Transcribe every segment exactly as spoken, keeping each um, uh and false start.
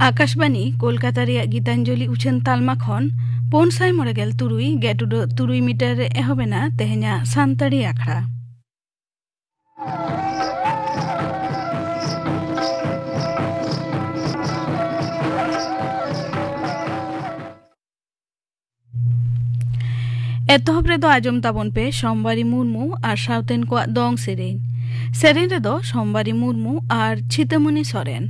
ᱟᱠᱟᱥᱵᱟᱱᱤ ᱠᱳᱞᱠᱟᱛᱟ ᱨᱮᱭᱟᱜ ᱜᱤᱛᱟᱧᱡᱚᱞᱤ ᱩᱪᱷᱟᱹᱱ ᱛᱟᱞᱢᱟ ᱠᱷᱚᱱ ᱯᱩᱱ ᱥᱟᱭ ᱢᱚᱬᱮ ᱜᱮᱞ ᱛᱩᱨᱩᱭ ᱜᱮᱴ ᱩᱰᱟᱹᱜ ᱛᱩᱨᱩᱭ ᱢᱤᱴᱟᱨ ᱨᱮ ᱮᱦᱚᱵ ᱮᱱᱟ ᱛᱮᱦᱮᱧᱟᱜ ᱥᱟᱱᱛᱟᱲᱤ ᱟᱠᱷᱲᱟ᱾ ᱮᱛᱚᱦᱚᱵ ᱨᱮᱫᱚ ᱟᱸᱡᱚᱢ ᱛᱟᱵᱚᱱ ᱯᱮ ᱥᱳᱢᱵᱟᱨᱤ ᱢᱩᱨᱢᱩ ᱟᱨ ᱥᱟᱶᱛᱮᱱ ᱠᱚᱣᱟᱜ ᱫᱚᱝ ᱥᱮᱨᱮᱧ᱾ ᱥᱮᱨᱮᱧ ᱨᱮᱫᱚ ᱥᱳᱢᱵᱟᱨᱤ ᱢᱩᱨᱢᱩ ᱟᱨ ᱪᱷᱤᱛᱟᱹᱢᱚᱱᱤ ᱥᱚᱨᱮᱱ᱾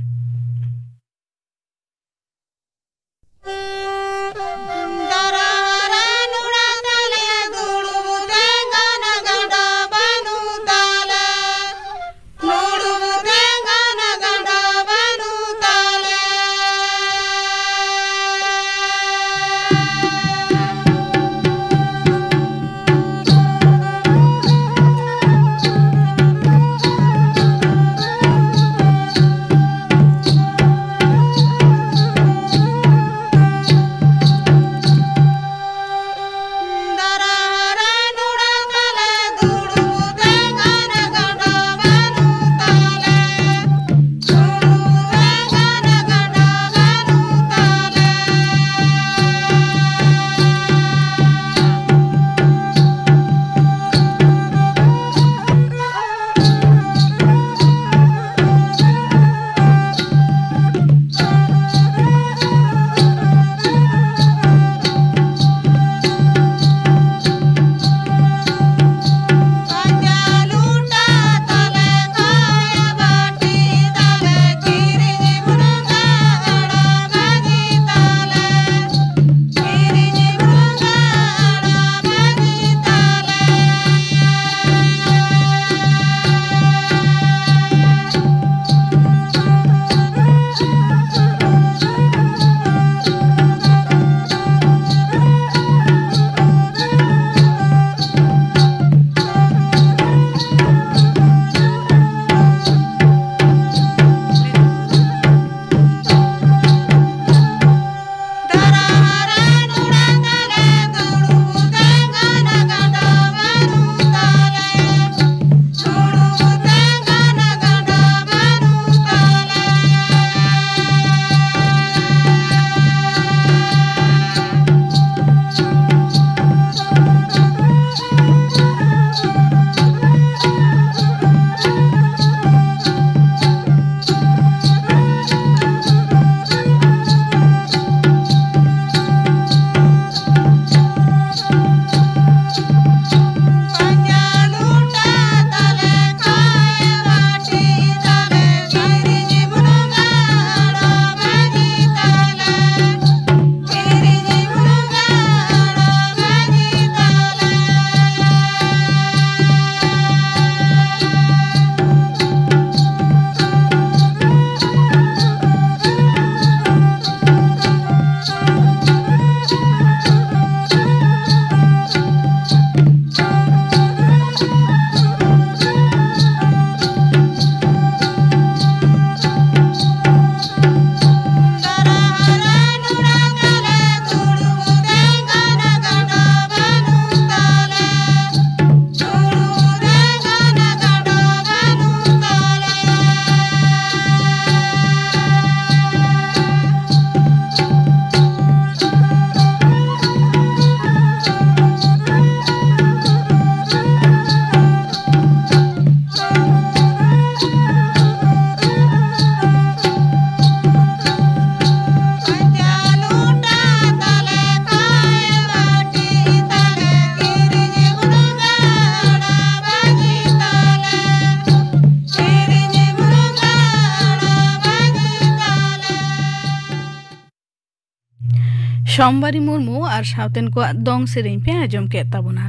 ᱥᱳᱢᱵᱟᱨᱤ ᱢᱩᱨᱢᱩ ᱟᱨ ᱥᱟᱶᱛᱮᱱ ᱠᱚᱣᱟᱜ ᱫᱚᱝ ᱥᱮᱨᱮᱧ ᱯᱮ ᱟᱸᱡᱚᱢ ᱠᱮᱫ ᱛᱟᱵᱚᱱᱟ᱾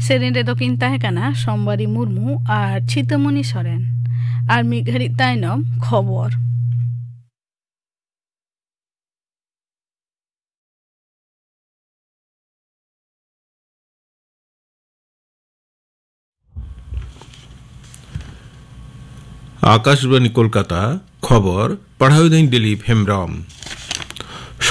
ᱥᱮᱨᱮᱧ ᱨᱮᱫᱚ ᱠᱤᱱ ᱛᱟᱦᱮᱸ ᱠᱟᱱᱟ ᱥᱳᱢᱵᱟᱨᱤ ᱢᱩᱨᱢᱩ ᱟᱨ ᱪᱷᱤᱛᱟᱹᱢᱚᱱᱤ ᱥᱚᱨᱮᱱ᱾ ᱟᱨ ᱢᱤᱫ ᱜᱷᱟᱹᱲᱤᱡ ᱛᱟᱭᱱᱚᱢ ᱠᱷᱚᱵᱚᱨ᱾ ᱟᱠᱟᱥᱵᱟᱬᱤ ᱠᱳᱞᱠᱟᱛᱟ, ᱠᱷᱚᱵᱚᱨ ᱯᱟᱲᱦᱟᱣ ᱮᱫᱟᱹᱧ ᱫᱤᱞᱤᱯ ᱦᱮᱢᱵᱽᱨᱚᱢ᱾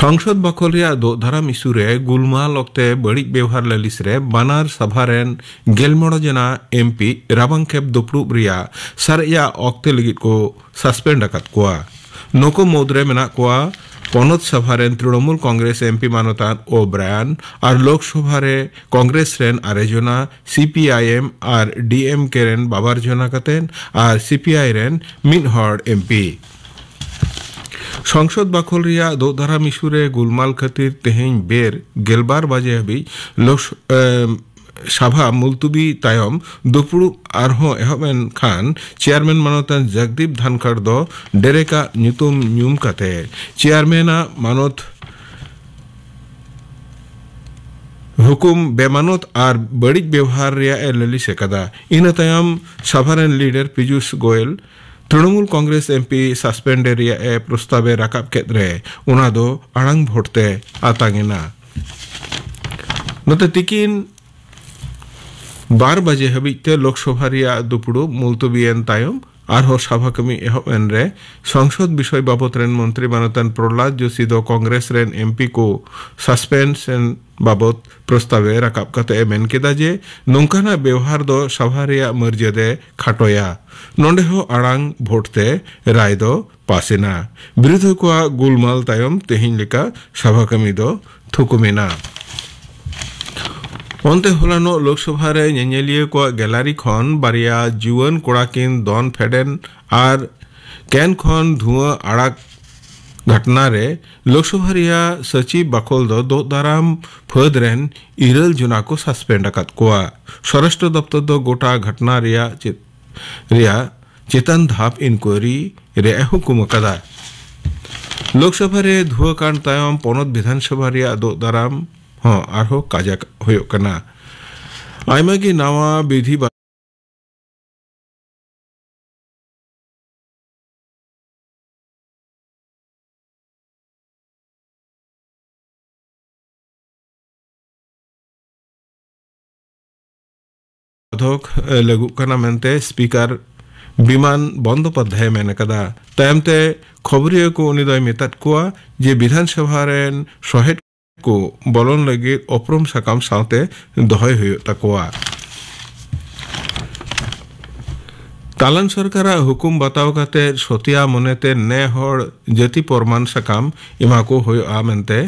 ᱥᱚᱝᱥᱚᱫ ᱵᱟᱠᱷᱚᱞ ᱨᱮᱭᱟᱜ ᱫᱳᱜ ᱫᱷᱟᱨᱟᱢ ᱤᱥᱩ ᱨᱮ ᱜᱩᱞᱢᱟᱞ ᱚᱠᱛᱮ ᱵᱟᱹᱲᱤᱡ ᱵᱮᱣᱦᱟᱨ ᱞᱟᱹᱞᱤᱥ ᱨᱮ ᱵᱟᱱᱟᱨ ᱥᱟᱵᱷᱟ ᱨᱮᱱ ᱜᱮᱞ ᱢᱚᱬᱮ ᱡᱚᱱᱟ ᱮᱢᱯᱤ ᱨᱟᱵᱟᱝ ᱠᱷᱮᱯ ᱫᱩᱯᱲᱩᱵ ᱨᱮᱭᱟᱜ ᱥᱟᱨᱮᱡᱟᱜ ᱚᱠᱛᱮ ᱞᱟᱹᱜᱤᱫ ᱠᱚ ᱥᱟᱥᱯᱮᱱᱰ ᱟᱠᱟᱫ ᱠᱚᱣᱟ᱾ ᱱᱩᱠᱩ ᱢᱩᱫᱽᱨᱮ ᱢᱮᱱᱟᱜ ᱠᱚᱣᱟ ᱯᱚᱱᱚᱛ ᱥᱟᱵᱷᱟ ᱨᱮᱱ ᱛᱨᱤᱱᱚᱢᱩᱞ ᱠᱚᱝᱜᱨᱮᱥ ᱮᱢᱯᱤ ᱢᱟᱱᱚᱛᱟᱱ ᱳᱵᱨᱟᱭᱟᱱ ᱟᱨ ᱞᱳᱠᱥᱚᱵᱷᱟ ᱨᱮ ᱠᱚᱝᱜᱨᱮᱥ ᱨᱮᱱ ᱟᱨᱮ ᱡᱚᱱᱟ, ᱥᱤᱯᱤᱟᱭᱮᱢ ᱟᱨ ᱰᱤᱮᱢᱠᱮ ᱨᱮᱱ ᱵᱟᱵᱟᱨ ᱡᱚᱱᱟ ᱠᱟᱛᱮᱱ ᱟᱨ ᱥᱤᱯᱤᱟᱭ ᱨᱮᱱ ᱢᱤᱫ ᱦᱚᱲ ᱮᱢᱯᱤ᱾ ᱥᱚᱝᱥᱚᱫ ᱵᱟᱠᱷᱚᱞ ᱨᱮᱭᱟᱜ ᱫᱳᱜ ᱫᱷᱟᱨᱟᱢ ᱤᱥᱩ ᱨᱮ ᱜᱩᱞᱢᱟᱞ ᱠᱷᱟᱹᱛᱤᱨ ᱛᱮᱦᱮᱧ ᱵᱮᱨ ᱜᱮᱞᱵᱟᱨ ᱵᱟᱡᱮ ᱦᱟᱹᱵᱤᱡ ᱞᱳᱠ-, ᱮᱢ, ᱥᱟᱵᱷᱟ ᱢᱩᱞᱛᱩᱵᱤ ᱛᱟᱭᱚᱢ ᱫᱩᱯᱲᱩᱵ ᱟᱨᱦᱚᱸ ᱮᱦᱚᱵ ᱮᱱ ᱠᱷᱟᱱ ᱪᱮᱭᱟᱨᱢᱮᱱ ᱢᱟᱱᱚᱛᱟᱱ ᱡᱚᱜᱽᱫᱤᱯ ᱫᱷᱟᱱᱠᱷᱟᱲ ᱫᱚ ᱰᱮᱨᱮᱠᱟᱜ ᱧᱩᱛᱩᱢ ᱧᱩᱢ ᱠᱟᱛᱮ ᱪᱮᱭᱟᱨᱢᱮᱱᱟᱜ ᱢᱟᱱᱚᱛ ᱦᱩᱠᱩᱢ ᱵᱮᱢᱟᱱᱚᱛ ᱟᱨ ᱵᱟᱹᱲᱤᱡ ᱵᱮᱣᱦᱟᱨ ᱨᱮᱭᱟᱜ ᱮ ᱞᱟᱹᱞᱤᱥ ᱟᱠᱟᱫᱟ᱾ ᱤᱱᱟᱹ ᱛᱟᱭᱚᱢ ᱥᱟᱵᱷᱟ ᱨᱮᱱ leader ᱯᱤᱡᱩᱥ ᱜᱳᱭᱮᱞ Trinamool Congress MP suspend ᱨᱮᱭᱟᱜ ᱮ ᱯᱨᱚᱥᱛᱟᱵ ᱮ ᱨᱟᱠᱟᱵ ᱠᱮᱫ ᱨᱮ ᱚᱱᱟ ᱫᱚ ᱟᱲᱟᱝ ᱵᱷᱳᱴ ᱛᱮ ᱟᱛᱟᱝ ᱮᱱᱟ᱾ ᱱᱚᱛᱮ ᱛᱤᱠᱤᱱ ᱵᱟᱨ ᱵᱟᱡᱮ ᱦᱟᱹᱵᱤᱡ ᱛᱮ ᱞᱳᱠᱥᱚᱵᱷᱟ ᱨᱮᱭᱟᱜ ᱫᱩᱯᱲᱩᱵ ᱢᱩᱞᱛᱩᱵᱤᱭᱮᱱ ᱛᱟᱭᱚᱢ ᱟᱨᱦᱚᱸ ᱥᱟᱵᱷᱟ ᱠᱟᱹᱢᱤ ᱮᱦᱚᱵ ᱮᱱ ᱨᱮ ᱥᱚᱝᱥᱚᱫ ᱵᱤᱥᱚᱭ ᱵᱟᱵᱚᱛ ᱨᱮᱱ ᱢᱚᱱᱛᱨᱤ ᱢᱟᱱᱚᱛᱟᱱ ᱯᱨᱚᱦᱞᱟᱫ ᱡᱳᱥᱤ ᱫᱚ ᱠᱚᱝᱜᱨᱮᱥ ᱨᱮᱱ ᱮᱢᱯᱤ ᱠᱚ ᱥᱟᱥᱯᱮᱱᱥᱚᱱ ᱵᱟᱵᱚᱛ ᱯᱨᱚᱥᱛᱟᱵ ᱮ ᱨᱟᱠᱟᱵ ᱠᱟᱛᱮ ᱮ ᱢᱮᱱ ᱠᱮᱫᱟ ᱡᱮ ᱱᱚᱝᱠᱟᱱᱟᱜ ᱵᱮᱣᱦᱟᱨ ᱫᱚ ᱥᱟᱵᱷᱟ ᱨᱮᱭᱟᱜ ᱢᱟᱹᱨᱡᱟᱹᱫ ᱮ ᱠᱷᱟᱴᱚᱭᱟ᱾ ᱱᱚᱰᱮ ᱦᱚᱸ ᱟᱲᱟᱝ ᱵᱷᱳᱴ ᱛᱮ ᱨᱟᱭ ᱫᱚ ᱯᱟᱥ ᱮᱱᱟ᱾ ᱵᱤᱨᱳᱫᱷᱤ ᱠᱚᱣᱟᱜ ᱜᱩᱞᱢᱟᱞ ᱛᱟᱭᱚᱢ ᱛᱮᱦᱮᱧ ᱞᱮᱠᱟ ᱥᱟᱵᱷᱟ ᱠᱟᱹᱢᱤ ᱫᱚ ᱛᱷᱩᱠᱩᱢ ᱮᱱᱟ᱾ ᱚᱱᱛᱮ ᱦᱚᱞᱟᱱᱚᱜ ᱞᱳᱠᱥᱚᱵᱷᱟ ᱨᱮ ᱧᱮᱧᱮᱞᱤᱭᱟᱹ ᱠᱚᱣᱟᱜ ᱜᱮᱞᱟᱨᱤ ᱠᱷᱚᱱ ᱵᱟᱨᱭᱟ ᱡᱩᱣᱟᱹᱱ ᱠᱚᱲᱟ ᱠᱤᱱ ᱫᱚᱱ ᱯᱷᱮᱰᱮᱱ ᱟᱨ ᱠᱮᱱ ᱠᱷᱚᱱ ᱫᱷᱩᱣᱟᱹ ᱟᱲᱟᱜ ᱜᱷᱟᱴᱱᱟ ᱨᱮ ᱞᱳᱠᱥᱚᱵᱷᱟ ᱨᱮᱭᱟᱜ ᱥᱚᱪᱤᱵ ᱵᱟᱠᱷᱳᱞ ᱫᱚ ᱫᱳᱜ ᱫᱟᱨᱟᱢ ᱯᱷᱟᱹᱫ ᱨᱮᱱ ᱤᱨᱟᱹᱞ ᱡᱚᱱᱟ ᱠᱚ ᱥᱟᱥᱯᱮᱱᱰ ᱟᱠᱟᱫ ᱠᱚᱣᱟ᱾ ᱥᱚᱨᱟᱥᱴᱨᱚ ᱫᱚᱯᱛᱚᱨ ᱫᱚ ᱜᱚᱴᱟ ᱜᱷᱟᱴᱱᱟ ᱨᱮᱭᱟᱜ ᱪᱮᱫ ᱨᱮᱭᱟᱜ ᱪᱮᱛᱟᱱ ᱫᱷᱟᱯ ᱤᱱᱠᱩᱭᱟᱨᱤ ᱨᱮᱭᱟᱜ ᱮ ᱦᱩᱠᱩᱢ ᱟᱠᱟᱫᱟ᱾ ᱞᱳᱠᱥᱚᱵᱷᱟ ᱨᱮ ᱫᱷᱩᱣᱟᱹ ᱠᱟᱱᱰ ᱛᱟᱭᱚᱢ ᱯᱚᱱᱚᱛ ᱵᱤᱫᱷᱟᱱ ᱥᱚᱵᱷᱟ ᱨᱮᱭᱟᱜ ᱫᱳᱜ ᱫᱟᱨᱟᱢ ᱦᱚᱸ ᱟᱨᱦᱚᱸ ᱠᱟᱡᱟᱠ ᱦᱩᱭᱩᱜ ᱠᱟᱱᱟ᱾ ᱟᱭᱢᱟ ᱜᱮ ᱱᱟᱣᱟ ᱵᱤᱫᱷᱤ ᱵᱟᱫᱷᱚᱠ, ᱮ, ᱞᱟᱹᱜᱩᱜ ᱠᱟᱱᱟ ᱢᱮᱱᱛᱮ ᱥᱯᱤᱠᱟᱨ ᱵᱤᱢᱟᱱ ᱵᱚᱱᱫᱳᱯᱟᱫᱽᱫᱷᱟᱭ ᱢᱮᱱ ᱟᱠᱟᱫᱟ᱾ ᱛᱟᱭᱚᱢ ᱛᱮ ᱠᱷᱚᱵᱚᱨᱤᱭᱟᱹ ᱠᱚ ᱩᱱᱤ ᱫᱚᱭ ᱢᱮᱛᱟᱫ ᱠᱚᱣᱟ ᱡᱮ ᱵᱤᱫᱷᱟᱱ ᱥᱚᱵᱷᱟ ᱨᱮᱱ ᱥᱚᱦᱮᱫ ᱠᱚ ᱵᱚᱞᱚᱱ ᱞᱟᱹᱜᱤᱫ ᱩᱯᱨᱩᱢ ᱥᱟᱠᱟᱢ ᱥᱟᱶᱛᱮ ᱫᱚᱦᱚᱭ ᱦᱩᱭᱩᱜ ᱛᱟᱠᱚᱣᱟ᱾ ᱛᱟᱞᱟᱱ ᱥᱚᱨᱠᱟᱨᱟᱜ ᱦᱩᱠᱩᱢ ᱵᱟᱛᱟᱣ ᱠᱟᱛᱮ ᱥᱚᱛᱭᱟ ᱢᱚᱱᱮᱛᱮ ᱱᱮ ᱦᱚᱲ ᱡᱟᱹᱛᱤ ᱯᱨᱚᱢᱟᱱ ᱥᱟᱠᱟᱢ ᱮᱢᱟ ᱠᱚ ᱦᱩᱭᱩᱜᱼᱟ ᱢᱮᱱᱛᱮ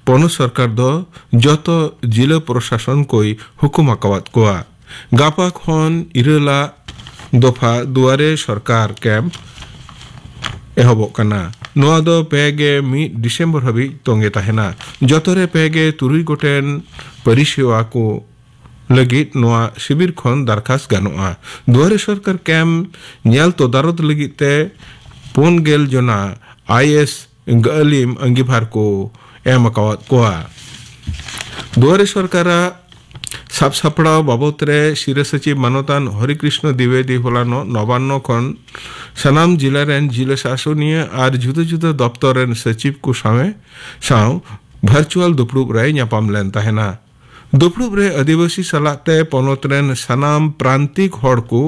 ᱯᱚᱱᱚᱛ ᱥᱚᱨᱠᱟᱨ ᱫᱚ ᱡᱚᱛᱚ ᱡᱤᱞᱟᱹ ᱯᱨᱚᱥᱟᱥᱚᱱ ᱠᱚᱭ ᱦᱩᱠᱩᱢ ᱟᱠᱟᱣᱟᱫ ᱠᱚᱣᱟ᱾ ᱜᱟᱯᱟ ᱠᱷᱚᱱ ᱤᱨᱟᱹᱞᱟᱜ ᱫᱚᱯᱷᱟ ᱫᱩᱣᱟᱨᱮ ᱥᱚᱨᱠᱟᱨ ᱠᱮᱢᱯ ᱮᱦᱚᱵᱚᱜ ᱠᱟᱱᱟ᱾ ᱱᱚᱣᱟ ᱫᱚ ᱯᱮ ᱜᱮ ᱢᱤᱫ ᱰᱤᱥᱮᱢᱵᱚᱨ ᱦᱟᱹᱵᱤᱡ ᱛᱚᱸᱜᱮ ᱛᱟᱦᱮᱱᱟ᱾ ᱡᱚᱛᱚ ᱨᱮ ᱯᱮ ᱜᱮ ᱛᱩᱨᱩᱭ ᱜᱚᱴᱮᱱ ᱯᱚᱨᱤᱥᱮᱣᱟ ᱠᱚ ᱞᱟᱹᱜᱤᱫ ᱱᱚᱣᱟ ᱥᱤᱵᱤᱨ ᱠᱷᱚᱱ ᱫᱟᱨᱠᱷᱟᱥ ᱜᱟᱱᱚᱜᱼᱟ᱾ ᱫᱩᱣᱟᱨᱮ ᱥᱚᱨᱠᱟᱨ ᱠᱮᱢᱯ ᱧᱮᱞ ᱛᱚᱫᱟᱨᱚᱛ ᱞᱟᱹᱜᱤᱫ ᱛᱮ ᱯᱩᱱ ᱜᱮᱞ ᱡᱚᱱᱟ ᱟᱭ ᱮᱥ ᱜᱟᱹᱞᱤᱢ ᱟᱺᱜᱤᱵᱷᱟᱨ ᱠᱚ ᱮᱢ ᱟᱠᱟᱣᱟᱫ ᱠᱚᱣᱟ᱾ ᱫᱩᱣᱟᱨᱮ ᱥᱚᱨᱠᱟᱨᱟᱜ ᱥᱟᱵ ᱥᱟᱯᱲᱟᱣ ᱵᱟᱵᱚᱛ ᱨᱮ ᱥᱤᱨᱟᱹ ᱥᱚᱪᱤᱵᱽ ᱢᱟᱱᱚᱛᱟᱱ ᱦᱚᱨᱤ ᱠᱨᱤᱥᱱᱚ ᱫᱤᱵᱮᱫᱤ ᱦᱚᱞᱟᱱᱚᱜ ᱱᱚᱵᱟᱱᱱᱚ ᱠᱷᱚᱱ ᱥᱟᱱᱟᱢ ᱡᱤᱞᱟ ᱨᱮᱱ ᱡᱤᱞᱟᱹ ᱥᱟᱥᱚᱱᱤᱭᱟᱹ ᱟᱨ ᱡᱩᱫᱟᱹ ᱡᱩᱫᱟᱹ ᱫᱚᱯᱛᱚᱨ ᱨᱮᱱ ᱥᱚᱪᱤᱵᱽ ᱠᱚ ᱥᱟᱶᱮ, ᱥᱟᱶ ᱵᱷᱟᱨᱪᱩᱣᱟᱞ ᱫᱩᱯᱲᱩᱵ ᱨᱮᱭ ᱧᱟᱯᱟᱢ ᱞᱮᱱ ᱛᱟᱦᱮᱱᱟ᱾ ᱫᱩᱯᱲᱩᱵ ᱨᱮ ᱟᱹᱫᱤᱵᱟᱹᱥᱤ ᱥᱟᱞᱟᱜ ᱛᱮ ᱯᱚᱱᱚᱛ ᱨᱮᱱ ᱥᱟᱱᱟᱢ ᱯᱨᱟᱱᱛᱤᱠ ᱦᱚᱲ ᱠᱚ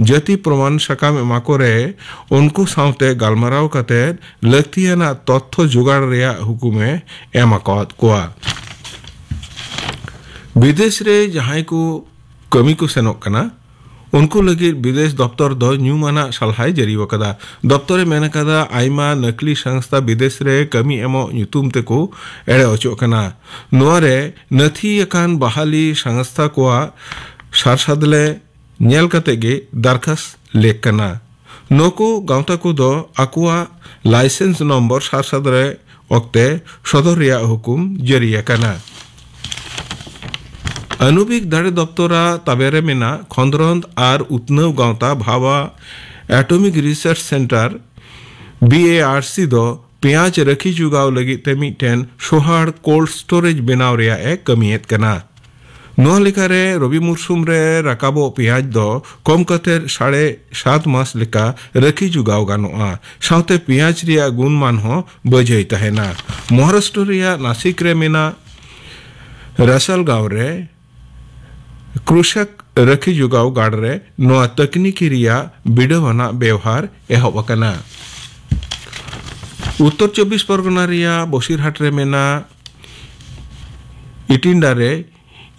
ᱡᱟᱹᱛᱤ ᱯᱨᱚᱢᱟᱱ ᱥᱟᱠᱟᱢ ᱮᱢᱟ ᱠᱚᱨᱮ ᱩᱱᱠᱩ ᱥᱟᱶᱛᱮ ᱜᱟᱞᱢᱟᱨᱟᱣ ᱠᱟᱛᱮ ᱞᱟᱹᱠᱛᱤᱭᱟᱱᱟᱜ ᱛᱚᱛᱛᱷᱚ ᱡᱚᱜᱟᱲ ᱨᱮᱭᱟᱜ ᱦᱩᱠᱩᱢᱮ ᱮᱢ ᱟᱠᱟᱣᱟᱫ ᱠᱚᱣᱟ᱾ ᱵᱤᱫᱮᱥ ᱨᱮ ᱡᱟᱦᱟᱸᱭ ᱠᱚ ᱠᱟᱹᱢᱤ ᱠᱚ ᱥᱮᱱᱚᱜ ᱠᱟᱱᱟ, ᱩᱱᱠᱩ ᱞᱟᱹᱜᱤᱫ ᱵᱤᱫᱮᱥ ᱫᱚᱯᱛᱚᱨ ᱫᱚ ᱧᱩᱢᱟᱱᱟᱜ ᱥᱟᱞᱦᱟᱭ ᱡᱟᱹᱨᱤ ᱟᱠᱟᱫᱟ᱾ ᱫᱚᱯᱛᱚᱨᱮ ᱢᱮᱱ ᱟᱠᱟᱫᱟ, ᱟᱭᱢᱟ ᱱᱟᱠᱞᱤ ᱥᱚᱝᱥᱛᱷᱟ ᱵᱤᱫᱮᱥ ᱨᱮ ᱠᱟᱹᱢᱤ ᱮᱢᱚᱜ ᱧᱩᱛᱩᱢ ᱛᱮᱠᱚ ᱮᱲᱮ ᱚᱪᱚᱜ ᱠᱟᱱᱟ᱾ ᱱᱚᱣᱟ ᱨᱮ ᱱᱟᱹᱛᱷᱤ ᱟᱠᱟᱱ ᱵᱟᱦᱟᱞᱤ ᱥᱚᱝᱥᱛᱷᱟ ᱠᱚᱣᱟᱜ ᱥᱟᱨᱥᱟᱫ ᱞᱮ ᱧᱮᱞ ᱠᱟᱛᱮ ᱜᱮ ᱫᱟᱨᱠᱷᱟᱥ ᱞᱮᱠ ᱠᱟᱱᱟ᱾ ᱱᱩᱠᱩ ᱜᱟᱶᱛᱟ ᱠᱚᱫᱚ ᱟᱠᱚᱣᱟᱜ ᱞᱟᱭᱥᱮᱱᱥ ᱱᱚᱢᱵᱚᱨ ᱥᱟᱨᱥᱟᱫ ᱨᱮ ᱚᱠᱛᱮ ᱥᱚᱫᱚᱨ ᱨᱮᱭᱟᱜ ᱦᱩᱠᱩᱢ ᱡᱟᱹᱨᱤ ᱟᱠᱟᱱᱟ᱾ ᱟᱱᱩᱵᱤᱠ ᱫᱟᱲᱮ ᱫᱚᱯᱛᱚᱨᱟᱜ ᱛᱟᱵᱮᱨᱮ ᱢᱮᱱᱟᱜ ᱠᱷᱚᱸᱫᱽᱨᱚᱸᱫᱽ ᱟᱨ ᱩᱛᱱᱟᱹᱣ ᱜᱟᱶᱛᱟ ᱵᱷᱟᱵᱟ ᱮᱴᱚᱢᱤᱠ ᱨᱤᱥᱟᱨᱪ ᱥᱮᱱᱴᱟᱨ, ᱵᱤ ᱮ ᱟᱨ ᱥᱤ, ᱫᱚ ᱯᱮᱸᱭᱟᱡᱽ ᱨᱟᱹᱠᱷᱤ ᱡᱚᱜᱟᱣ ᱞᱟᱹᱜᱤᱫ ᱛᱮ ᱢᱤᱫᱴᱮᱱ ᱥᱚᱦᱟᱲ cold storage ᱵᱮᱱᱟᱣ ᱨᱮᱭᱟᱜ ᱮ ᱠᱟᱹᱢᱤᱭᱮᱫ ᱠᱟᱱᱟ᱾ ᱱᱚᱣᱟ ᱞᱮᱠᱟᱨᱮ ᱨᱚᱵᱤ ᱢᱩᱨᱥᱩᱢ ᱨᱮ ᱨᱟᱠᱟᱵᱚᱜ ᱯᱮᱸᱭᱟᱡᱽ ᱫᱚ ᱠᱚᱢ ᱠᱟᱛᱮ ᱥᱟᱲᱮ ᱥᱟᱛ ᱢᱟᱥ ᱞᱮᱠᱟ ᱨᱟᱹᱠᱷᱤ ᱡᱚᱜᱟᱣ ᱜᱟᱱᱚᱜᱼᱟ᱾ ᱥᱟᱶᱛᱮ ᱯᱮᱸᱭᱟᱡᱽ ᱨᱮᱭᱟᱜ ᱜᱩᱱᱢᱟᱱ ᱦᱚᱸ ᱵᱟᱹᱡᱟᱹᱭ ᱛᱟᱦᱮᱱᱟ᱾ ᱢᱚᱦᱟᱨᱟᱥᱴᱨᱚ ᱨᱮᱭᱟᱜ ᱱᱟᱥᱤᱠ ᱨᱮ ᱢᱮᱱᱟᱜ ᱨᱟᱥᱟᱞ ᱜᱟᱶ ᱨᱮ ᱠᱨᱩᱥᱟᱠ ᱨᱟᱹᱠᱷᱤ ᱡᱚᱜᱟᱣ ᱜᱟᱲ ᱨᱮ ᱱᱚᱣᱟ ᱛᱟᱹᱠᱱᱤᱠᱤ ᱨᱮᱭᱟᱜ ᱵᱤᱰᱟᱹᱣ ᱟᱱᱟᱜ ᱵᱮᱣᱦᱟᱨ ᱮᱦᱚᱵ ᱟᱠᱟᱱᱟ᱾ ᱩᱛᱛᱚᱨ ᱪᱚᱵᱵᱤᱥ ᱯᱚᱨᱜᱚᱱᱟ ᱨᱮᱭᱟᱜ ᱵᱚᱥᱤᱨᱦᱟᱴ ᱨᱮ ᱢᱮᱱᱟᱜ ᱤᱴᱤᱱᱰᱟ ᱨᱮ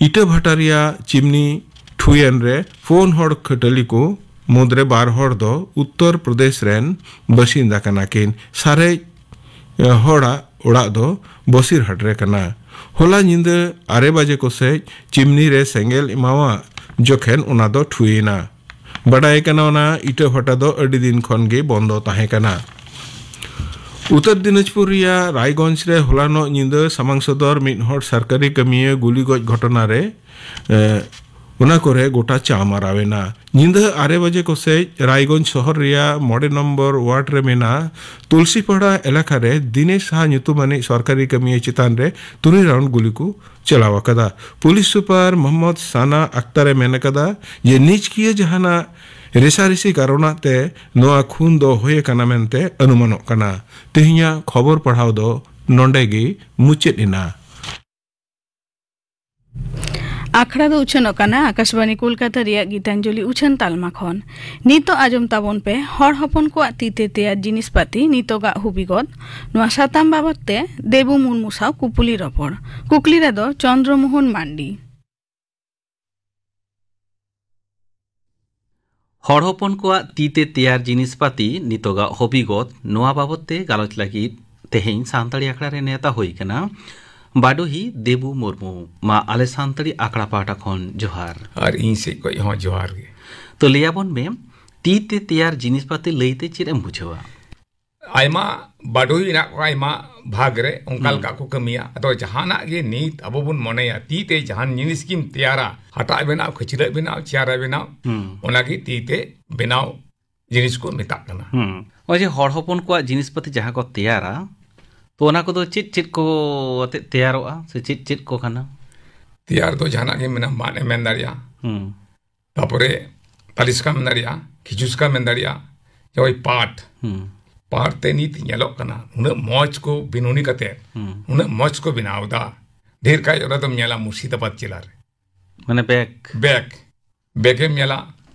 ᱤᱴᱟᱹ ᱵᱷᱟᱴᱟ ᱨᱮᱭᱟᱜ ᱪᱤᱢᱱᱤ ᱴᱷᱩᱭᱮᱱ ᱨᱮ ᱯᱩᱱ ᱦᱚᱲ ᱠᱷᱟᱹᱴᱟᱹᱞᱤ ᱠᱚ ᱢᱩᱫᱽᱨᱮ ᱵᱟᱨ ᱦᱚᱲ ᱫᱚ ᱩᱛᱛᱚᱨ ᱯᱨᱚᱫᱮᱥ ᱨᱮᱱ ᱵᱟᱥᱤᱱᱫᱟ ᱠᱟᱱᱟ ᱠᱤᱱ᱾ ᱥᱟᱨᱮᱡ ᱦᱚᱲᱟᱜ ᱚᱲᱟᱜ ᱫᱚ ᱵᱚᱥᱤᱨᱦᱟᱴ ᱨᱮ ᱠᱟᱱᱟ᱾ ᱦᱚᱞᱟ ᱧᱤᱫᱟᱹ ᱟᱨᱮ ᱵᱟᱡᱮ ᱠᱚᱥᱮᱡ ᱪᱤᱢᱱᱤ ᱨᱮ ᱥᱮᱸᱜᱮᱞ ᱮᱢᱟᱣᱟᱜ ᱡᱚᱠᱷᱮᱱ ᱚᱱᱟ ᱫᱚ ᱴᱷᱩᱭᱮᱱᱟ᱾ ᱵᱟᱰᱟᱭ ᱠᱟᱱᱟ, ᱚᱱᱟ ᱤᱴᱟᱹ ᱵᱷᱟᱴᱟ ᱫᱚ ᱟᱹᱰᱤ ᱫᱤᱱ ᱠᱷᱚᱱ ᱜᱮ ᱵᱚᱱᱫᱚ ᱛᱟᱦᱮᱸ ᱠᱟᱱᱟ᱾ ᱩᱛᱛᱚᱨ ᱫᱤᱱᱟᱡᱽᱯᱩᱨ ᱨᱮᱭᱟᱜ ᱨᱟᱭᱜᱚᱸᱡᱽ ᱨᱮ ᱦᱚᱞᱟᱱᱚᱜ ᱧᱤᱫᱟᱹ ᱥᱟᱢᱟᱝ ᱥᱚᱫᱚᱨ ᱢᱤᱫ ᱦᱚᱲ ᱥᱚᱨᱠᱟᱨᱤ ᱠᱟᱹᱢᱤᱭᱟᱹ ᱜᱩᱞᱤ ᱜᱚᱡ ᱜᱷᱚᱴᱚᱱᱟ ᱨᱮ, ᱮ, ᱚᱱᱟ ᱠᱚᱨᱮ ᱜᱚᱴᱟ ᱪᱟᱣ ᱢᱟᱨᱟᱣ ᱮᱱᱟ᱾ ᱧᱤᱫᱟᱹ ᱟᱨᱮ ᱵᱟᱡᱮ ᱠᱚᱥᱮᱡ ᱨᱟᱭᱜᱚᱸᱡᱽ ᱥᱚᱦᱚᱨ ᱨᱮᱭᱟᱜ ᱢᱚᱬᱮ ᱱᱚᱢᱵᱚᱨ ᱣᱟᱨᱰ ᱨᱮ ᱢᱮᱱᱟᱜ ᱛᱩᱞᱥᱤᱯᱟᱲᱟ ᱮᱞᱟᱠᱟ ᱨᱮ ᱫᱤᱱᱮᱥ ᱥᱟᱦᱟ ᱧᱩᱛᱩᱢᱟᱱᱤᱡ ᱥᱚᱨᱠᱟᱨᱤ ᱠᱟᱹᱢᱤᱭᱟᱹ ᱪᱮᱛᱟᱱ ᱨᱮ ᱛᱩᱨᱩᱭ ᱨᱟᱣᱩᱱᱰ ᱜᱩᱞᱤ ᱠᱚ ᱪᱟᱞᱟᱣ ᱟᱠᱟᱫᱟ᱾ ᱯᱩᱞᱤᱥ ᱥᱩᱯᱟᱨ ᱢᱚᱦᱚᱢᱢᱚᱫ ᱥᱟᱱᱟ ᱟᱠᱛᱟᱨ ᱮ ᱢᱮᱱ ᱟᱠᱟᱫᱟ ᱡᱮ ᱱᱤᱪᱠᱤᱭᱟᱹ ᱡᱟᱦᱟᱱᱟᱜ ᱨᱮᱥᱟᱨᱮᱥᱤ ᱠᱟᱨᱚᱱᱟᱜ ᱛᱮ ᱱᱚᱣᱟ ᱠᱷᱩᱱ ᱫᱚ ᱦᱩᱭ ᱟᱠᱟᱱᱟ ᱢᱮᱱᱛᱮ ᱚᱱᱩᱢᱟᱱᱚᱜ ᱠᱟᱱᱟ᱾ ᱛᱮᱦᱮᱧᱟᱜ ᱠᱷᱚᱵᱚᱨ ᱯᱟᱲᱦᱟᱣ ᱫᱚ ᱱᱚᱰᱮ ᱜᱮ ᱢᱩᱪᱟᱹᱫ ᱮᱱᱟ᱾ ᱟᱠᱷᱲᱟ ᱫᱚ ᱩᱪᱷᱟᱹᱱᱚᱜ ᱠᱟᱱᱟ ᱟᱠᱟᱥᱵᱟᱬᱤ ᱠᱳᱞᱠᱟᱛᱟ ᱨᱮᱭᱟᱜ ᱜᱤᱛᱟᱧᱡᱚᱞᱤ ᱩᱪᱷᱟᱹᱱ ᱛᱟᱞᱢᱟ ᱠᱷᱚᱱ᱾ ᱱᱤᱛᱚᱜ ᱟᱸᱡᱚᱢ ᱛᱟᱵᱚᱱ ᱯᱮ ᱦᱚᱲ ᱦᱚᱯᱚᱱ ᱠᱚᱣᱟᱜ ᱛᱤ ᱛᱮ ᱛᱮᱭᱟᱨ ᱡᱤᱱᱤᱥ ᱯᱟᱹᱛᱤ ᱱᱤᱛᱚᱜᱟᱜ ᱦᱩᱵᱤᱜᱚᱛ᱾ ᱱᱚᱣᱟ ᱥᱟᱛᱟᱢ ᱵᱟᱵᱚᱛ ᱛᱮ ᱫᱮᱵᱩ ᱢᱩᱨᱢᱩ ᱥᱟᱶ ᱠᱩᱯᱩᱞᱤ ᱨᱚᱯᱚᱲ᱾ ᱠᱩᱠᱞᱤ ᱨᱮᱫᱚ ᱪᱚᱱᱫᱨᱚ ᱢᱳᱦᱚᱱ ᱢᱟᱱᱰᱤ᱾ ᱦᱚᱲ ᱦᱚᱯᱚᱱ ᱠᱚᱣᱟᱜ ᱛᱤ ᱛᱮ ᱛᱮᱭᱟᱨ ᱡᱤᱱᱤᱥ ᱯᱟᱹᱛᱤ ᱱᱤᱛᱚᱜᱟᱜ ᱦᱚᱵᱤᱜᱚᱛ, ᱱᱚᱣᱟ ᱵᱟᱵᱚᱛ ᱛᱮ ᱜᱟᱞᱚᱪ ᱞᱟᱹᱜᱤᱫ ᱛᱮᱦᱮᱧ ᱥᱟᱱᱛᱟᱲᱤ ᱟᱠᱷᱲᱟ ᱨᱮ ᱱᱮᱣᱛᱟ ᱦᱩᱭ ᱠᱟᱱᱟ ᱵᱟᱰᱚᱦᱤ ᱫᱮᱵᱩ ᱢᱩᱨᱢᱩ᱾ ᱢᱟ ᱟᱞᱮ ᱥᱟᱱᱛᱟᱲᱤ ᱟᱠᱷᱲᱟ ᱯᱟᱦᱴᱟ ᱠᱷᱚᱱ ᱡᱚᱦᱟᱨ᱾ ᱟᱨ ᱤᱧ ᱥᱮᱫ ᱠᱷᱚᱱ ᱦᱚᱸ ᱡᱚᱦᱟᱨ ᱜᱮ᱾ ᱛᱚ, ᱞᱟᱹᱭᱟᱵᱚᱱ ᱢᱮ, ᱛᱤ ᱛᱮ ᱛᱮᱭᱟᱨ ᱡᱤᱱᱤᱥ ᱯᱟᱹᱛᱤ ᱞᱟᱹᱭᱛᱮ ᱪᱮᱫ ᱮᱢ ᱵᱩᱡᱷᱟᱹᱣᱟ? ᱟᱭᱢᱟ ᱵᱟᱰᱚᱦᱤ ᱢᱮᱱᱟᱜ ᱠᱚᱣᱟ, ᱟᱭᱢᱟ ᱵᱷᱟᱜᱽ ᱨᱮ ᱚᱱᱠᱟ ᱞᱮᱠᱟ ᱠᱚ ᱠᱟᱹᱢᱤᱭᱟ᱾ ᱟᱫᱚ ᱡᱟᱦᱟᱱᱟᱜ ᱜᱮ ᱱᱤᱛ ᱟᱵᱚ ᱵᱚᱱ ᱢᱚᱱᱮᱭᱟ, ᱛᱤ ᱛᱮ ᱡᱟᱦᱟᱱ ᱡᱤᱱᱤᱥ ᱜᱮᱢ ᱛᱮᱭᱟᱨᱟ, ᱦᱟᱴᱟᱜ ᱵᱮᱱᱟᱣ, ᱠᱷᱟᱹᱪᱞᱟᱹᱜ ᱵᱮᱱᱟᱣ, ᱪᱮᱭᱟᱨ ᱵᱮᱱᱟᱣ, ᱚᱱᱟᱜᱮ ᱛᱤ ᱛᱮ ᱵᱮᱱᱟᱣ ᱡᱤᱱᱤᱥ ᱠᱚ ᱢᱮᱛᱟᱜ ᱠᱟᱱᱟ᱾ ᱱᱚᱜᱼᱚᱭ ᱡᱮ ᱦᱚᱲ ᱦᱚᱯᱚᱱ ᱠᱚᱣᱟᱜ ᱡᱤᱱᱤᱥ ᱯᱟᱹᱛᱤ ᱡᱟᱦᱟᱸ ᱠᱚ ᱛᱮᱭᱟᱨᱟ, ᱛᱚ ᱚᱱᱟ ᱠᱚᱫᱚ ᱪᱮᱫ ᱪᱮᱫ ᱠᱚ ᱟᱛᱮᱫ ᱛᱮᱭᱟᱨᱚᱜᱼᱟ ᱥᱮ ᱪᱮᱫ ᱪᱮᱫ ᱠᱚ ᱠᱟᱱᱟ? ᱛᱮᱭᱟᱨ ᱫᱚ ᱡᱟᱦᱟᱱᱟᱜ ᱜᱮ ᱢᱮᱱᱟᱜᱼᱟ, ᱢᱟᱫ ᱮᱢ ᱢᱮᱱ ᱫᱟᱲᱮᱭᱟᱜᱼᱟ, ᱦᱩᱸ᱾ ᱛᱟᱯᱚᱨᱮ ᱛᱟᱞᱤ ᱥᱟᱠᱟᱢ ᱢᱮᱱ ᱫᱟᱲᱮᱭᱟᱜᱼᱟ, ᱠᱷᱤᱡᱩᱨ ᱥᱟᱠᱟᱢ ᱢᱮᱱ ᱫᱟᱲᱮᱭᱟᱜᱼᱟ, ᱡᱮ ᱳᱭ ᱯᱟᱴ, ᱦᱩᱸ᱾ ᱯᱟᱴ ᱛᱮ ᱱᱤᱛ ᱧᱮᱞᱚᱜ ᱠᱟᱱᱟ ᱩᱱᱟᱹᱜ ᱢᱚᱡᱽ ᱠᱚ ᱵᱤᱱᱩᱱᱤ ᱠᱟᱛᱮ, ᱦᱩᱸ᱾ ᱩᱱᱟᱹᱜ ᱢᱚᱡᱽ ᱠᱚ ᱵᱮᱱᱟᱣ ᱮᱫᱟ᱾ ᱰᱷᱮᱨ ᱠᱟᱭ ᱚᱱᱟ ᱫᱚᱢ ᱧᱮᱞᱟ ᱢᱩᱨᱥᱤᱫᱟᱵᱟᱫ ᱡᱮᱞᱟ ᱨᱮ᱾ ᱢᱟᱱᱮ ᱵᱮᱜᱽ᱾ ᱵᱮᱜᱽ, ᱵᱮᱜᱽ ᱮᱢ ᱧᱮᱞᱟ,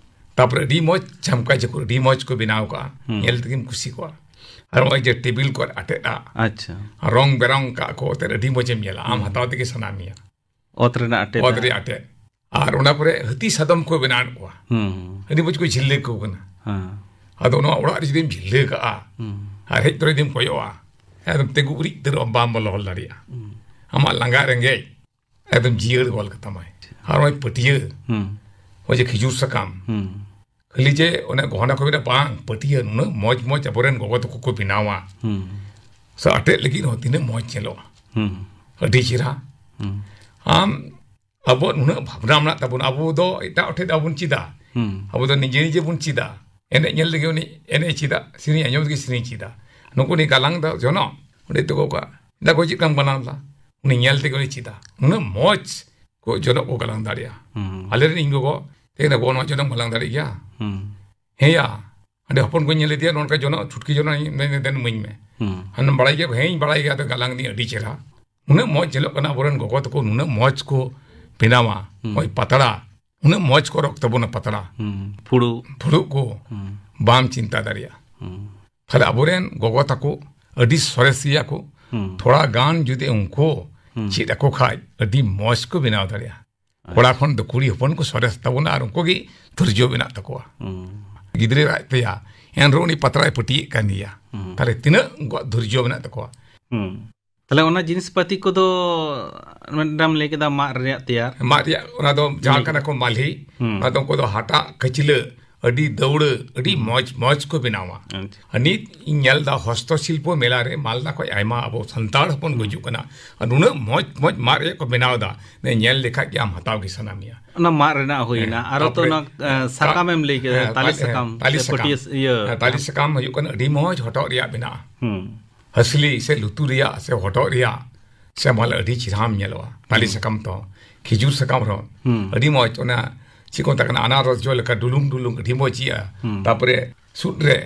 ᱛᱟᱯᱚᱨᱮ ᱟᱹᱰᱤ ᱢᱚᱡᱽ ᱪᱷᱟᱢᱠᱟ ᱡᱷᱩᱠᱩ ᱟᱹᱰᱤ ᱢᱚᱡᱽ ᱠᱚ ᱵᱮᱱᱟᱣ ᱠᱟᱜᱼᱟ, ᱦᱩᱸ᱾ ᱧᱮᱞ ᱛᱮᱜᱮᱢ ᱠᱩᱥᱤ ᱠᱚᱜᱼᱟ᱾ ᱟᱨ ᱱᱚᱜᱼᱚᱭ ᱡᱮ ᱴᱮᱵᱤᱞ ᱠᱚ ᱟᱴᱮᱫᱼᱟ, ᱟᱪᱪᱷᱟ᱾ ᱨᱚᱝ ᱵᱮᱨᱚᱝ ᱠᱟᱜ ᱠᱚ ᱟᱛᱮᱫ ᱟᱹᱰᱤ ᱢᱚᱡᱽ ᱮᱢ ᱧᱮᱞᱟ, ᱟᱢ ᱦᱩᱸ᱾ ᱦᱟᱛᱟᱣ ᱛᱮᱜᱮ ᱥᱟᱱᱟ ᱢᱮᱭᱟ᱾ ᱚᱛ ᱨᱮᱱᱟᱜ ᱟᱴᱮᱫ᱾ ᱚᱛ ᱨᱮᱭᱟᱜ ᱟᱴᱮᱫ᱾ ᱟᱨ ᱚᱱᱟ ᱠᱚᱨᱮ ᱦᱟᱹᱛᱤ ᱥᱟᱫᱚᱢ ᱠᱚ ᱵᱮᱱᱟᱣ ᱮᱫ ᱠᱚᱣᱟ, ᱦᱩᱸ᱾ ᱟᱹᱰᱤ ᱢᱚᱡᱽ ᱠᱚ ᱡᱷᱤᱞᱞᱟᱹ ᱠᱚ ᱠᱟᱱᱟ᱾ ᱦᱮᱸ᱾ ᱟᱫᱚ ᱱᱚᱣᱟ ᱚᱲᱟᱜ ᱨᱮ ᱡᱩᱫᱤᱢ ᱡᱷᱤᱞᱞᱟᱹ ᱠᱟᱜᱼᱟ, ᱦᱩᱸ᱾ ᱟᱨ ᱦᱮᱡ ᱛᱚᱨᱟ ᱡᱩᱫᱤᱢ ᱠᱚᱭᱚᱜᱼᱟ, ᱮᱠᱫᱚᱢ ᱛᱤᱸᱜᱩ ᱩᱨᱤᱡ ᱩᱛᱟᱹᱨᱚᱜᱼᱟ, ᱵᱟᱢ ᱵᱚᱞᱚ ᱫᱟᱲᱮᱭᱟᱜᱼᱟ᱾ ᱦᱩᱸ᱾ ᱟᱢᱟᱜ ᱞᱟᱸᱜᱟ ᱨᱮᱸᱜᱮᱡ ᱮᱠᱫᱚᱢ ᱡᱤᱭᱟᱹᱲ ᱜᱚᱞ ᱠᱟᱛᱟᱢᱟᱭ᱾ ᱟᱨ ᱱᱚᱜᱼᱚᱭ ᱯᱟᱹᱴᱭᱟᱹ, ᱦᱩᱸ᱾ ᱱᱚᱜᱼᱚᱭ ᱡᱮ ᱠᱷᱤᱡᱩᱨ ᱥᱟᱠᱟᱢ, ᱦᱩᱸ᱾ ᱠᱷᱟᱹᱞᱤ ᱡᱮ ᱚᱱᱮ ᱜᱚᱦᱱᱟ ᱠᱚ ᱢᱮᱱᱟ, ᱵᱟᱝ, ᱯᱟᱹᱴᱭᱟᱹ ᱱᱩᱱᱟᱹᱜ ᱢᱚᱡᱽ ᱢᱚᱡᱽ ᱟᱵᱚᱨᱮᱱ ᱜᱚᱜᱚ ᱛᱟᱠᱚ ᱠᱚ ᱵᱮᱱᱟᱣᱟ᱾ ᱦᱩᱸ᱾ ᱥᱮ ᱟᱴᱮᱫ ᱞᱟᱹᱜᱤᱫ ᱦᱚᱸ ᱛᱤᱱᱟᱹᱜ ᱢᱚᱡᱽ ᱧᱮᱞᱚᱜᱼᱟ᱾ ᱦᱩᱸ᱾ ᱟᱹᱰᱤ ᱪᱮᱦᱨᱟ᱾ ᱦᱩᱸ᱾ ᱟᱢ, ᱟᱵᱚᱣᱟᱜ ᱱᱩᱱᱟᱹᱜ ᱵᱷᱟᱵᱽᱱᱟ ᱢᱮᱱᱟᱜ ᱛᱟᱵᱚᱱᱟ, ᱟᱵᱚ ᱫᱚ ᱮᱴᱟᱜ ᱦᱚᱲ ᱴᱷᱮᱱ ᱫᱚ ᱵᱟᱵᱚᱱ ᱪᱮᱫᱟ᱾ ᱦᱩᱸ᱾ ᱟᱵᱚ ᱫᱚ ᱱᱤᱡᱮ ᱱᱤᱡᱮ ᱵᱚᱱ ᱪᱮᱫᱟ᱾ ᱮᱱᱮᱡ ᱧᱮᱞ ᱞᱟᱹᱜᱤᱫ ᱩᱱᱤ ᱮᱱᱮᱡ ᱪᱮᱫᱟ, ᱥᱮᱨᱮᱧ ᱟᱸᱡᱚᱢ ᱞᱟᱹᱜᱤᱫ ᱥᱮᱨᱮᱧ ᱪᱮᱫᱟ᱾ ᱱᱩᱠᱩ ᱱᱤ ᱜᱟᱞᱟᱝ ᱫᱚ ᱡᱚᱱᱚᱜ, ᱚᱸᱰᱮ ᱛᱮᱠᱚ ᱠᱚ, ᱫᱟ ᱠᱚ ᱪᱮᱫ ᱞᱮᱠᱟᱢ ᱜᱟᱞᱟᱝ ᱫᱟ? ᱩᱱᱤ ᱧᱮᱞ ᱛᱮᱜᱮ ᱩᱱᱤ ᱪᱮᱫᱟ᱾ ᱱᱩᱱᱟᱹᱜ ᱢᱚᱡᱽ ᱠᱚ ᱡᱚᱱᱚᱜ ᱠᱚ ᱜᱟᱞᱟᱝ ᱫᱟᱲᱮᱭᱟᱜᱼᱟ᱾ ᱦᱩᱸ᱾ ᱟᱞᱮ ᱨᱮᱱ ᱤᱧ ᱜᱚᱜᱚ, ᱛᱮᱦᱮᱧ ᱜᱚ ᱱᱚᱣᱟ ᱡᱚᱱᱚᱜ ᱜᱟᱞᱟᱝ ᱫᱟᱲᱮᱭᱟᱜ ᱜᱮᱭᱟ? ᱦᱩᱸ᱾ ᱦᱮᱸᱭᱟ, ᱟᱹᱰᱤ ᱦᱚᱯᱚᱱ ᱠᱚᱧ ᱧᱮᱞ ᱤᱫᱤᱭᱟ, ᱱᱚᱝᱠᱟ ᱡᱚᱱᱚᱜ, ᱪᱷᱩᱴᱠᱤ ᱡᱚᱱᱚᱜ ᱤᱧ ᱢᱮᱱ, ᱫᱮᱱ ᱤᱢᱟᱹᱧ ᱢᱮ᱾ ᱦᱩᱸ᱾ ᱟᱢ ᱵᱟᱲᱟᱭ ᱜᱮᱭᱟ? ᱦᱮᱸ, ᱤᱧ ᱵᱟᱲᱟᱭ ᱜᱮᱭᱟ, ᱟᱫᱚ ᱜᱟᱞᱟᱝ ᱫᱤᱧ ᱟᱹᱰᱤ ᱪᱮᱦᱨᱟ᱾ ᱩᱱᱟᱹᱜ ᱢᱚᱡᱽ ᱧᱮᱞᱚᱜ ᱠᱟᱱᱟ, ᱟᱵᱚᱨᱮᱱ ᱜᱚᱜᱚ ᱛᱟᱠᱚ ᱱᱩᱱᱟᱹᱜ ᱢᱚᱡᱽ ᱠᱚ ᱵᱮᱱᱟᱣᱟ᱾ ᱦᱩᱸ᱾ ᱱᱚᱜᱼᱚᱭ ᱯᱟᱛᱲᱟ, ᱩᱱᱟᱹᱜ ᱢᱚᱡᱽ ᱠᱚ ᱨᱚᱜ ᱛᱟᱵᱚᱱᱟ ᱯᱟᱛᱲᱟ᱾ ᱦᱩᱸ᱾ ᱯᱷᱩᱲᱩᱜ᱾ ᱯᱷᱩᱲᱩᱜ ᱠᱚ, ᱦᱩᱸ᱾ ᱵᱟᱢ ᱪᱤᱱᱛᱟ ᱫᱟᱲᱮᱭᱟᱜᱼᱟ᱾ ᱦᱩᱸ᱾ ᱛᱟᱦᱞᱮ ᱟᱵᱚᱨᱮᱱ ᱜᱚᱜᱚ ᱛᱟᱠᱚ ᱟᱹᱰᱤ ᱥᱚᱨᱮᱥ ᱜᱮᱭᱟ ᱠᱚ᱾ ᱦᱩᱸ᱾ ᱛᱷᱚᱲᱟ ᱜᱟᱱ ᱡᱩᱫᱤ ᱩᱱᱠᱩ ᱦᱩᱸ᱾ ᱪᱮᱫ ᱟᱠᱚ ᱠᱷᱟᱡ, ᱟᱹᱰᱤ ᱢᱚᱡᱽ ᱠᱚ ᱵᱮᱱᱟᱣ ᱫᱟᱲᱮᱭᱟᱜᱼᱟ᱾ ᱟᱪᱪᱷᱟ᱾ ᱠᱚᱲᱟ ᱠᱷᱚᱱ ᱫᱚ ᱠᱩᱲᱤ ᱦᱚᱯᱚᱱ ᱠᱚ ᱥᱚᱨᱮᱥ ᱛᱟᱵᱚᱱᱟ, ᱟᱨ ᱩᱱᱠᱩ ᱜᱮ ᱫᱷᱳᱨᱡᱚ ᱢᱮᱱᱟᱜ ᱛᱟᱠᱚᱣᱟ᱾ ᱦᱩᱸ᱾ ᱜᱤᱫᱽᱨᱟᱹ ᱨᱟᱜ ᱛᱟᱭᱟ, ᱮᱱᱨᱮᱦᱚᱸ ᱩᱱᱤ ᱯᱟᱛᱲᱟᱭ ᱯᱟᱹᱴᱤᱭᱮᱫ ᱠᱟᱱ ᱜᱮᱭᱟ᱾ ᱦᱩᱸ᱾ ᱛᱟᱦᱞᱮ ᱛᱤᱱᱟᱹᱜ ᱩᱱᱠᱩᱣᱟᱜ ᱫᱷᱳᱨᱡᱚ ᱢᱮᱱᱟᱜ ᱛᱟᱠᱚᱣᱟ? ᱦᱩᱸ᱾ ᱛᱟᱦᱞᱮ ᱚᱱᱟ ᱡᱤᱱᱤᱥ ᱯᱟᱹᱛᱤ ᱠᱚᱫᱚ ᱢᱤᱫᱴᱟᱝ ᱞᱟᱹᱭ ᱠᱮᱫᱟ ᱢᱟᱫ ᱨᱮᱭᱟᱜ ᱛᱮᱭᱟᱨ᱾ ᱢᱟᱫ ᱨᱮᱭᱟᱜ, ᱚᱱᱟ ᱫᱚ ᱡᱟᱦᱟᱸ ᱦᱩᱸ᱾ ᱠᱟᱱᱟ ᱠᱚ ᱢᱟᱞᱦᱤ, ᱦᱩᱸ᱾ ᱚᱱᱟ ᱫᱚ ᱩᱱᱠᱩ ᱫᱚ ᱦᱟᱴᱟᱜ, ᱠᱷᱟᱹᱪᱞᱟᱹᱜ, ᱟᱹᱰᱤ ᱫᱟᱹᱣᱲᱟᱹ, ᱟᱹᱰᱤ ᱢᱚᱡᱽ ᱢᱚᱡᱽ ᱠᱚ ᱵᱮᱱᱟᱣᱟ᱾ ᱟᱪᱪᱷᱟ᱾ ᱟᱨ ᱱᱤᱛ ᱤᱧ ᱧᱮᱞ ᱮᱫᱟ ᱦᱚᱥᱛᱚ ᱥᱤᱞᱯᱚ ᱢᱮᱞᱟ ᱨᱮ ᱢᱟᱞᱫᱟ ᱠᱷᱚᱱ ᱟᱭᱢᱟ ᱟᱵᱚ ᱥᱟᱱᱛᱟᱲ ᱦᱚᱯᱚᱱ ᱠᱚ ᱦᱤᱡᱩᱜ ᱠᱟᱱᱟ᱾ ᱟᱨ ᱱᱩᱱᱟᱹᱜ ᱢᱚᱡᱽ ᱢᱚᱡᱽ ᱢᱟᱫ ᱨᱮᱭᱟᱜ ᱠᱚ ᱵᱮᱱᱟᱣ ᱮᱫᱟ, ᱧᱮᱞ ᱞᱮᱠᱷᱟᱡ ᱜᱮ ᱟᱢ ᱦᱟᱛᱟᱣ ᱜᱮ ᱥᱟᱱᱟ ᱢᱮᱭᱟ᱾ ᱚᱱᱟ ᱢᱟᱫ ᱨᱮᱱᱟᱜ ᱦᱩᱭᱱᱟ, ᱦᱮᱸ, ᱟᱨᱚ ᱛᱚ ᱛᱟᱯᱚᱨᱮ ᱚᱱᱟ, ᱮ, ᱥᱟᱠᱟᱢ ᱮᱢ ᱞᱟᱹᱭ ᱠᱮᱫᱟ, ᱦᱮᱸ, ᱛᱟᱞᱮ ᱛᱟᱞᱮ, ᱦᱮᱸ, ᱥᱟᱠᱟᱢ ᱛᱟᱞᱮ ᱥᱮ ᱥᱟᱠᱟᱢ᱾ ᱯᱟᱹᱴᱭᱟᱹ ᱤᱭᱟᱹ᱾ ᱦᱮᱸ, ᱛᱟᱞᱮ ᱥᱟᱠᱟᱢ ᱦᱩᱭᱩᱜ ᱠᱟᱱᱟ ᱟᱹᱰᱤ ᱢᱚᱡᱽ ᱦᱚᱴᱚᱜ ᱨᱮᱭᱟᱜ ᱢᱮᱱᱟᱜᱼᱟ᱾ ᱦᱩᱸ᱾ ᱦᱟᱹᱥᱞᱤ ᱥᱮ ᱞᱩᱛᱩᱨ ᱨᱮᱭᱟᱜ ᱥᱮ ᱦᱚᱴᱚᱜ ᱨᱮᱭᱟᱜ ᱥᱮ ᱢᱟᱞᱮ ᱟᱹᱰᱤ ᱪᱮᱦᱨᱟᱢ ᱧᱮᱞᱚᱜᱼᱟ᱾ ᱛᱟᱞᱮ ᱦᱩᱸ᱾ ᱥᱟᱠᱟᱢ ᱛᱚ, ᱠᱷᱤᱡᱩᱨ ᱥᱟᱠᱟᱢ ᱨᱮᱦᱚᱸ ᱦᱩᱸ᱾ ᱟᱹᱰᱤ ᱢᱚᱡᱽ, ᱚᱱᱟ ᱪᱮᱫ ᱠᱚ ᱢᱮᱛᱟᱜ ᱠᱟᱱᱟ, ᱟᱱᱟᱨᱚᱥ ᱡᱚ ᱞᱮᱠᱟ ᱰᱩᱞᱩᱝ ᱰᱩᱞᱩᱝ ᱟᱹᱰᱤ ᱢᱚᱡᱽ ᱤᱭᱟᱹᱜᱼᱟ᱾ ᱦᱩᱸ᱾ ᱛᱟᱯᱚᱨᱮ ᱥᱩᱫ ᱨᱮ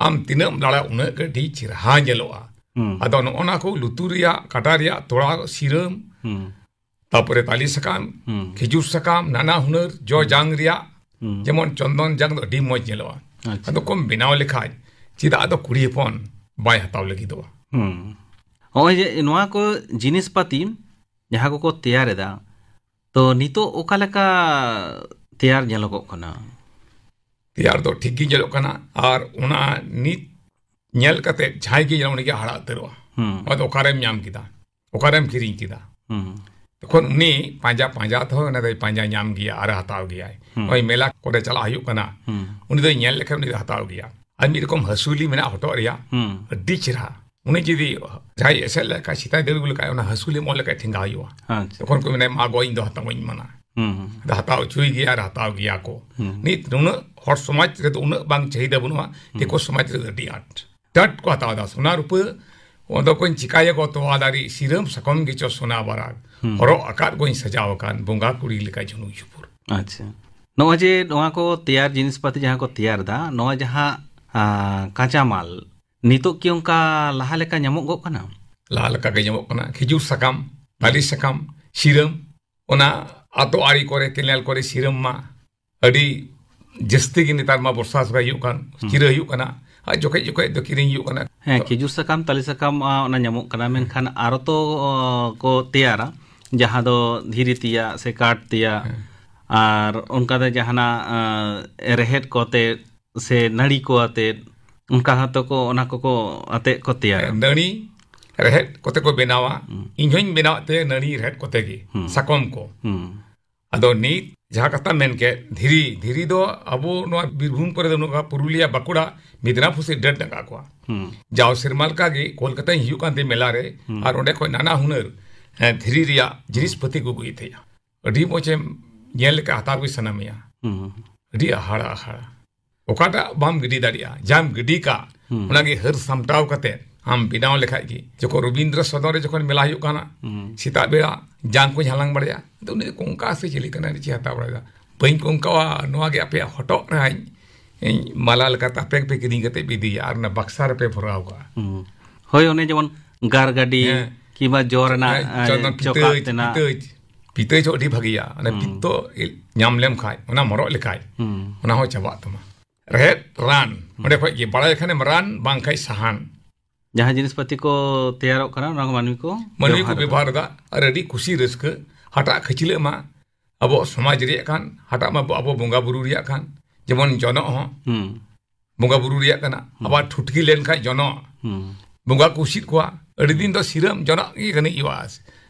ᱟᱢ ᱛᱤᱱᱟᱹᱜ ᱮᱢ ᱞᱟᱲᱟ ᱩᱱᱟᱹᱜ ᱜᱮ ᱟᱹᱰᱤ ᱪᱮᱦᱨᱟ ᱧᱮᱞᱚᱜᱼᱟ᱾ ᱦᱩᱸ᱾ ᱟᱫᱚ ᱱᱚᱜᱼᱚ ᱱᱟ ᱠᱚ ᱞᱩᱛᱩᱨ ᱨᱮᱭᱟᱜ, ᱠᱟᱴᱟ ᱨᱮᱭᱟᱜ, ᱛᱚᱲᱟ, ᱥᱤᱨᱟᱹᱢ, ᱦᱩᱸ᱾ ᱛᱟᱯᱚᱨᱮ ᱛᱟᱞᱮ ᱥᱟᱠᱟᱢ, ᱦᱩᱸ᱾ ᱠᱷᱤᱡᱩᱨ ᱥᱟᱠᱟᱢ, ᱱᱟᱱᱟ ᱦᱩᱱᱟᱹᱨ ᱡᱚ ᱦᱩᱸ᱾ ᱡᱟᱝ ᱨᱮᱭᱟᱜ, ᱦᱩᱸ᱾ ᱡᱮᱢᱚᱱ ᱪᱚᱱᱫᱚᱱ ᱡᱟᱝ ᱫᱚ ᱟᱹᱰᱤ ᱢᱚᱡᱽ ᱧᱮᱞᱚᱜᱼᱟ᱾ ᱟᱪᱪᱷᱟ᱾ ᱟᱫᱚ ᱠᱚᱢ ᱵᱮᱱᱟᱣ ᱞᱮᱠᱷᱟᱡ ᱪᱮᱫᱟᱜ ᱟᱫᱚ ᱠᱩᱲᱤ ᱦᱚᱯᱚᱱ ᱵᱟᱭ ᱦᱟᱛᱟᱣ ᱞᱟᱹᱜᱤᱫᱚᱜᱼᱟ? ᱦᱩᱸ᱾ ᱱᱚᱜᱼᱚᱭ ᱡᱮ ᱱᱚᱣᱟ ᱠᱚ ᱡᱤᱱᱤᱥ ᱯᱟᱹᱛᱤ ᱡᱟᱦᱟᱸ ᱠᱚᱠᱚ ᱛᱮᱭᱟᱨ ᱮᱫᱟ, ᱛᱚ ᱱᱤᱛᱚᱜ ᱚᱠᱟ ᱞᱮᱠᱟ ᱛᱮᱭᱟᱨ ᱧᱮᱞᱚᱜᱚᱜ ᱠᱟᱱᱟ? ᱛᱮᱭᱟᱨ ᱫᱚ ᱴᱷᱤᱠ ᱜᱮ ᱧᱮᱞᱚᱜ ᱠᱟᱱᱟ, ᱟᱨ ᱚᱱᱟ ᱱᱤᱛ ᱧᱮᱞ ᱠᱟᱛᱮ ᱡᱟᱦᱟᱸᱭ ᱜᱮ ᱧᱮᱞᱟ ᱩᱱᱤ ᱜᱮ ᱦᱟᱲᱟ ᱩᱛᱟᱹᱨᱚᱜᱼᱟ᱾ ᱦᱩᱸ᱾ ᱚᱱᱟ ᱫᱚ ᱚᱠᱟᱨᱮᱢ ᱧᱟᱢ ᱠᱮᱫᱟ, ᱚᱠᱟᱨᱮᱢ ᱠᱤᱨᱤᱧ ᱠᱮᱫᱟ? ᱦᱩᱸ᱾ ᱛᱚᱠᱷᱚᱱ ᱩᱱᱤ ᱯᱟᱸᱡᱟ ᱯᱟᱸᱡᱟ ᱛᱮᱦᱚᱸ ᱚᱱᱟ ᱫᱚᱭ ᱯᱟᱸᱡᱟ ᱧᱟᱢ ᱜᱮᱭᱟ ᱟᱨ ᱦᱟᱛᱟᱣ ᱜᱮᱭᱟᱭ᱾ ᱦᱩᱸ᱾ ᱱᱚᱜᱼᱚᱭ ᱢᱮᱞᱟ ᱠᱚᱨᱮ ᱪᱟᱞᱟᱜ ᱦᱩᱭᱩᱜ ᱠᱟᱱᱟ, ᱦᱩᱸ᱾ ᱩᱱᱤ ᱫᱚᱭ ᱧᱮᱞ ᱞᱮᱠᱷᱟᱱ ᱩᱱᱤ ᱫᱚ ᱦᱟᱛᱟᱣ ᱜᱮᱭᱟ᱾ ᱟᱨ ᱢᱤᱫ ᱨᱚᱠᱚᱢ ᱦᱟᱹᱥᱩᱞᱤ ᱢᱮᱱᱟᱜᱼᱟ ᱦᱚᱴᱚᱜ ᱨᱮᱭᱟᱜ, ᱦᱩᱸ᱾ ᱟᱹᱰᱤ ᱪᱮᱦᱨᱟ᱾ ᱩᱱᱤ ᱡᱩᱫᱤ ᱡᱟᱦᱟᱸᱭ ᱮᱥᱮᱫ ᱞᱮᱠᱷᱟᱡ, ᱥᱮᱛᱟᱭ ᱫᱟᱹᱲ ᱟᱹᱜᱩ ᱞᱮᱠᱷᱟᱡ, ᱚᱱᱟ ᱦᱟᱹᱥᱩᱞᱤᱢ ᱚᱞ ᱞᱮᱠᱷᱟᱡ ᱴᱷᱮᱸᱜᱟ ᱦᱩᱭᱩᱜᱼᱟ᱾ ᱟᱪᱪᱷᱟ᱾ ᱛᱚᱠᱷᱚᱱ ᱠᱚ ᱢᱮᱱᱟ, "ᱢᱟ ᱜᱚ, ᱤᱧ ᱫᱚ ᱦᱟᱛᱟᱣᱟᱹᱧ ᱢᱟᱱᱟ᱾" ᱦᱩᱸ᱾ ᱟᱫᱚ ᱦᱟᱛᱟᱣ ᱦᱚᱪᱚᱭ ᱜᱮᱭᱟ ᱟᱨ ᱦᱟᱛᱟᱣ ᱜᱮᱭᱟ ᱠᱚ᱾ ᱦᱩᱸ᱾ ᱱᱤᱛ ᱱᱩᱱᱟᱹᱜ ᱦᱚᱲ ᱥᱚᱢᱟᱡᱽ ᱨᱮᱫᱚ ᱩᱱᱟᱹᱜ ᱵᱟᱝ ᱪᱟᱹᱦᱤᱫᱟ ᱵᱟᱹᱱᱩᱜᱼᱟ, ᱦᱩᱸ᱾ ᱫᱤᱠᱩ ᱥᱚᱢᱟᱡᱽ ᱨᱮᱫᱚ ᱟᱹᱰᱤ ᱟᱸᱴ᱾ ᱴᱟᱴ ᱠᱚ ᱦᱟᱛᱟᱣ ᱮᱫᱟ, ᱥᱚᱱᱟ ᱨᱩᱯᱟᱹ, ᱚᱫᱚ ᱠᱚᱧ ᱪᱤᱠᱟᱭᱟ ᱜᱚ, ᱛᱚᱣᱟ ᱫᱟᱨᱮ, ᱥᱤᱨᱟᱹᱢ ᱥᱟᱠᱚᱢ ᱜᱮᱪᱚ ᱥᱚᱱᱟ ᱵᱟᱨᱟᱜᱽ, ᱦᱩᱸ᱾ ᱦᱚᱨᱚᱜ ᱟᱠᱟᱫ ᱜᱚᱧ ᱥᱟᱡᱟᱣ ᱟᱠᱟᱱ, ᱵᱚᱸᱜᱟ ᱠᱩᱲᱤ ᱞᱮᱠᱟ ᱡᱷᱩᱱᱩᱠ ᱡᱷᱩᱯᱩᱨ᱾ ᱟᱪᱪᱷᱟ᱾ ᱱᱚᱜᱼᱚᱭ ᱡᱮ ᱱᱚᱣᱟ ᱠᱚ ᱛᱮᱭᱟᱨ ᱡᱤᱱᱤᱥ ᱯᱟᱹᱛᱤ ᱡᱟᱦᱟᱸ ᱠᱚ ᱛᱮᱭᱟᱨ ᱮᱫᱟ, ᱱᱚᱣᱟ ᱡᱟᱦᱟᱸ, ᱟ, ᱠᱟᱸᱪᱟ ᱢᱟᱞ, ᱱᱤᱛᱚᱜ ᱠᱤ ᱚᱱᱠᱟ ᱞᱟᱦᱟ ᱞᱮᱠᱟ ᱧᱟᱢᱚᱜᱚᱜ ᱠᱟᱱᱟ? ᱞᱟᱦᱟ ᱞᱮᱠᱟ ᱜᱮ ᱧᱟᱢᱚᱜ ᱠᱟᱱᱟ᱾ ᱠᱷᱤᱡᱩᱨ ᱥᱟᱠᱟᱢ, ᱛᱟᱞᱮ ᱥᱟᱠᱟᱢ, ᱥᱤᱨᱟᱹᱢ, ᱚᱱᱟ ᱟᱛᱳ ᱟᱲᱮ ᱠᱚᱨᱮ, ᱠᱮᱱᱮᱞ ᱠᱚᱨᱮ ᱥᱤᱨᱟᱹᱢ ᱢᱟ ᱟᱹᱰᱤ ᱡᱟᱹᱥᱛᱤ ᱜᱮ ᱱᱮᱛᱟᱨ ᱢᱟ ᱵᱚᱨᱥᱟ ᱥᱚᱢᱚᱭ ᱦᱩᱭᱩᱜ ᱠᱟᱱ, ᱦᱩᱸ᱾ ᱪᱤᱨᱟᱹ ᱦᱩᱭᱩᱜ ᱠᱟᱱᱟ, ᱟᱨ ᱡᱚᱠᱷᱮᱡ ᱡᱚᱠᱷᱮᱡ ᱫᱚ ᱠᱤᱨᱤᱧ ᱦᱩᱭᱩᱜ ᱠᱟᱱᱟ᱾ ᱦᱮᱸ, ᱛᱚ ᱠᱷᱤᱡᱩᱨ ᱥᱟᱠᱟᱢ, ᱛᱟᱞᱮ ᱥᱟᱠᱟᱢ, ᱟ, ᱚᱱᱟ ᱧᱟᱢᱚᱜ ᱠᱟᱱᱟ, ᱢᱮᱱᱠᱷᱟᱱ ᱟᱨᱚ ᱛᱚ, ᱚ, ᱠᱚ ᱛᱮᱭᱟᱨᱟ, ᱡᱟᱦᱟᱸ ᱫᱚ ᱫᱷᱤᱨᱤ ᱛᱮᱭᱟᱜ ᱥᱮ ᱠᱟᱴ ᱛᱮᱭᱟᱜ, ᱦᱮᱸ᱾ ᱟᱨ ᱚᱱᱠᱟ ᱫᱚ ᱡᱟᱦᱟᱱᱟᱜ, ᱟ, ᱨᱮᱦᱮᱫ ᱠᱚᱛᱮ ᱥᱮ ᱱᱟᱹᱲᱤ ᱠᱚ ᱟᱛᱮᱫ, ᱚᱱᱠᱟ ᱦᱚᱸᱛᱚ ᱠᱚ, ᱚᱱᱟ ᱠᱚᱠᱚ ᱟᱛᱮᱫ ᱠᱚ ᱛᱮᱭᱟᱨᱟ᱾ ᱦᱮᱸ, ᱱᱟᱹᱲᱤ ᱨᱮᱦᱮᱫ ᱠᱚᱛᱮ ᱠᱚ ᱵᱮᱱᱟᱣᱟ᱾ ᱦᱩᱸ᱾ ᱤᱧ ᱦᱚᱧ ᱵᱮᱱᱟᱣᱮᱫ ᱛᱮ ᱱᱟᱹᱲᱤ ᱨᱮᱦᱮᱫ ᱠᱚᱛᱮ ᱜᱮ, ᱦᱩᱸ᱾ ᱥᱟᱠᱚᱢ ᱠᱚ᱾ ᱦᱩᱸ᱾ ᱟᱫᱚ ᱱᱤᱛ ᱡᱟᱦᱟᱸ ᱠᱟᱛᱷᱟ ᱢᱮᱱ ᱠᱮᱫ, ᱫᱷᱤᱨᱤ, ᱫᱷᱤᱨᱤ ᱫᱚ ᱟᱵᱚ ᱱᱚᱣᱟ ᱵᱤᱨᱵᱷᱩᱢ ᱠᱚᱨᱮ ᱫᱚ ᱵᱟᱹᱱᱩᱜ ᱠᱚᱣᱟ, ᱯᱩᱨᱩᱞᱤᱭᱟ, ᱵᱟᱸᱠᱩᱲᱟ, ᱢᱮᱫᱽᱱᱟᱯᱩᱨ ᱥᱮᱫ ᱰᱷᱮᱨ ᱢᱮᱱᱟᱜ ᱠᱚᱣᱟ᱾ ᱦᱩᱸ᱾ ᱡᱟᱣ ᱥᱮᱨᱢᱟ ᱞᱮᱠᱟ ᱜᱮ ᱠᱳᱞᱠᱟᱛᱟᱧ ᱦᱤᱡᱩᱜ ᱠᱟᱱ ᱛᱮ ᱢᱮᱞᱟ ᱨᱮ, ᱦᱩᱸ᱾ ᱟᱨ ᱚᱸᱰᱮ ᱠᱷᱚᱱ ᱱᱟᱱᱟ ᱦᱩᱱᱟᱹᱨ, ᱦᱮᱸ, ᱫᱷᱤᱨᱤ ᱨᱮᱭᱟᱜ ᱡᱤᱱᱤᱥ ᱯᱟᱹᱛᱤ ᱠᱚ ᱟᱹᱜᱩᱭᱮᱫ ᱛᱟᱦᱮᱸᱜᱼᱟ᱾ ᱟᱹᱰᱤ ᱢᱚᱡᱽ ᱮᱢ ᱧᱮᱞ ᱞᱮᱠᱟ ᱦᱟᱛᱟᱣ ᱜᱮ ᱥᱟᱱᱟ ᱢᱮᱭᱟ᱾ ᱦᱩᱸ᱾ ᱟᱹᱰᱤ ᱦᱟᱦᱟᱲᱟ, ᱦᱟᱦᱟᱲᱟ᱾ ᱚᱠᱟᱴᱟᱜ ᱵᱟᱢ ᱜᱤᱰᱤ ᱫᱟᱲᱮᱭᱟᱜᱼᱟ, ᱡᱟᱢ ᱜᱤᱰᱤ ᱠᱟᱜ, ᱦᱩᱸ᱾ ᱚᱱᱟᱜᱮ ᱦᱟᱹᱨ ᱥᱟᱢᱴᱟᱣ ᱠᱟᱛᱮ ᱟᱢ ᱵᱮᱱᱟᱣ ᱞᱮᱠᱷᱟᱡ ᱜᱮ᱾ ᱡᱚᱠᱷᱚᱱ ᱨᱚᱵᱤᱱᱫᱨᱚ ᱥᱚᱫᱚᱱ ᱨᱮ ᱡᱚᱠᱷᱚᱱ ᱢᱮᱞᱟ ᱦᱩᱭᱩᱜ ᱠᱟᱱᱟ, ᱦᱩᱸ᱾ ᱥᱮᱛᱟᱜ ᱵᱮᱲᱟ ᱡᱟᱝ ᱠᱚᱧ ᱦᱟᱞᱟᱝ ᱵᱟᱲᱟᱭᱟ, ᱟᱫᱚ ᱩᱱᱤ ᱫᱚ ᱠᱚᱝᱠᱟ ᱥᱮ ᱪᱤᱞᱤ ᱠᱟᱱᱟᱭ, ᱪᱮᱫ ᱦᱟᱛᱟᱣ ᱵᱟᱲᱟᱭᱮᱫᱟ, ᱵᱟᱹᱧ ᱠᱚᱝᱠᱟᱣᱟ, ᱱᱚᱣᱟ ᱜᱮ ᱟᱯᱮᱭᱟᱜ ᱦᱚᱴᱚᱜ ᱨᱮ ᱦᱟᱸᱜ ᱤᱧ ᱢᱟᱞᱟ ᱞᱮᱠᱟᱛᱮ ᱟᱯᱮ ᱜᱮᱯᱮ ᱠᱤᱨᱤᱧ ᱠᱟᱛᱮ ᱯᱮ ᱤᱫᱤᱭᱟ ᱟᱨ ᱚᱱᱟ ᱵᱟᱠᱥᱟ ᱨᱮᱯᱮ ᱵᱷᱚᱨᱟᱣ ᱠᱟᱜᱼᱟ᱾ ᱦᱩᱸ᱾ ᱦᱳᱭ, ᱚᱱᱮ ᱡᱮᱢᱚᱱ ᱜᱟᱨ ᱜᱟᱹᱰᱤ ᱦᱮᱸ᱾ ᱠᱤᱝᱵᱟ ᱡᱚ ᱨᱮᱱᱟᱜ, ᱦᱮᱸ, ᱮ, ᱪᱚᱱᱫᱚᱱ ᱪᱚᱠᱟᱜ ᱯᱤᱛᱟᱹᱡ, ᱛᱮᱱᱟᱜ᱾ ᱯᱤᱛᱟᱹᱡ, ᱯᱤᱛᱟᱹᱡ ᱦᱚᱸ ᱟᱹᱰᱤ ᱵᱷᱟᱹᱜᱤᱭᱟ᱾ ᱚᱱᱟ ᱦᱩᱸ᱾ ᱯᱤᱛᱛᱚ ᱧᱟᱢ ᱞᱮᱢ ᱠᱷᱟᱡ, ᱚᱱᱟ ᱢᱚᱨᱚᱜ ᱞᱮᱠᱷᱟᱡ, ᱦᱩᱸ᱾ ᱚᱱᱟ ᱦᱚᱸ ᱪᱟᱵᱟᱜ ᱛᱟᱢᱟ᱾ ᱨᱮᱦᱮᱫ ᱨᱟᱱ, ᱦᱩᱸ᱾ ᱚᱸᱰᱮ ᱠᱷᱚᱡ ᱜᱮ ᱵᱟᱲᱟᱭ ᱠᱷᱟᱱᱮᱢ ᱨᱟᱱ, ᱵᱟᱝ ᱠᱷᱟᱡ ᱥᱟᱦᱟᱱ᱾ ᱡᱟᱦᱟᱸ ᱡᱤᱱᱤᱥ ᱯᱟᱹᱛᱤ ᱠᱚ ᱛᱮᱭᱟᱨᱚᱜ ᱠᱟᱱᱟ, ᱚᱱᱟ ᱠᱚ ᱢᱟᱹᱱᱢᱤ ᱠᱚ ᱢᱟᱹᱱᱢᱤ ᱠᱚ ᱵᱮᱵᱚᱦᱟᱨ ᱮᱫᱟ᱾ ᱵᱮᱵᱚᱦᱟᱨ ᱮᱫᱟ ᱟᱨ ᱟᱹᱰᱤ ᱠᱩᱥᱤ ᱨᱟᱹᱥᱠᱟᱹ, ᱦᱟᱴᱟᱜ ᱠᱷᱟᱹᱪᱞᱟᱹᱜ ᱢᱟ, ᱟᱵᱚ ᱥᱚᱢᱟᱡᱽ ᱨᱮᱭᱟᱜ ᱠᱟᱱ, ᱦᱟᱴᱟᱜ ᱢᱟ ᱟᱵᱚ ᱵᱚᱸᱜᱟ ᱵᱩᱨᱩ ᱨᱮᱭᱟᱜ ᱠᱟᱱ, ᱡᱮᱢᱚᱱ ᱡᱚᱱᱚᱜ ᱦᱚᱸ ᱦᱩᱸ᱾ ᱵᱚᱸᱜᱟ ᱵᱩᱨᱩ ᱨᱮᱭᱟᱜ ᱠᱟᱱᱟ᱾ ᱦᱩᱸ᱾ ᱟᱵᱟᱨ ᱴᱷᱩᱴᱠᱤ ᱞᱮᱱᱠᱷᱟᱡ ᱡᱚᱱᱚᱜ ᱦᱩᱸ᱾ ᱵᱚᱸᱜᱟ ᱠᱚ ᱩᱥᱤᱫ ᱠᱚᱣᱟ᱾ ᱟᱹᱰᱤ ᱫᱤᱱ ᱫᱚ ᱥᱤᱨᱟᱹᱢ ᱡᱚᱱᱚᱜ ᱜᱮ ᱜᱟᱹᱱᱤᱡ ᱦᱩᱭᱩᱜᱼᱟ᱾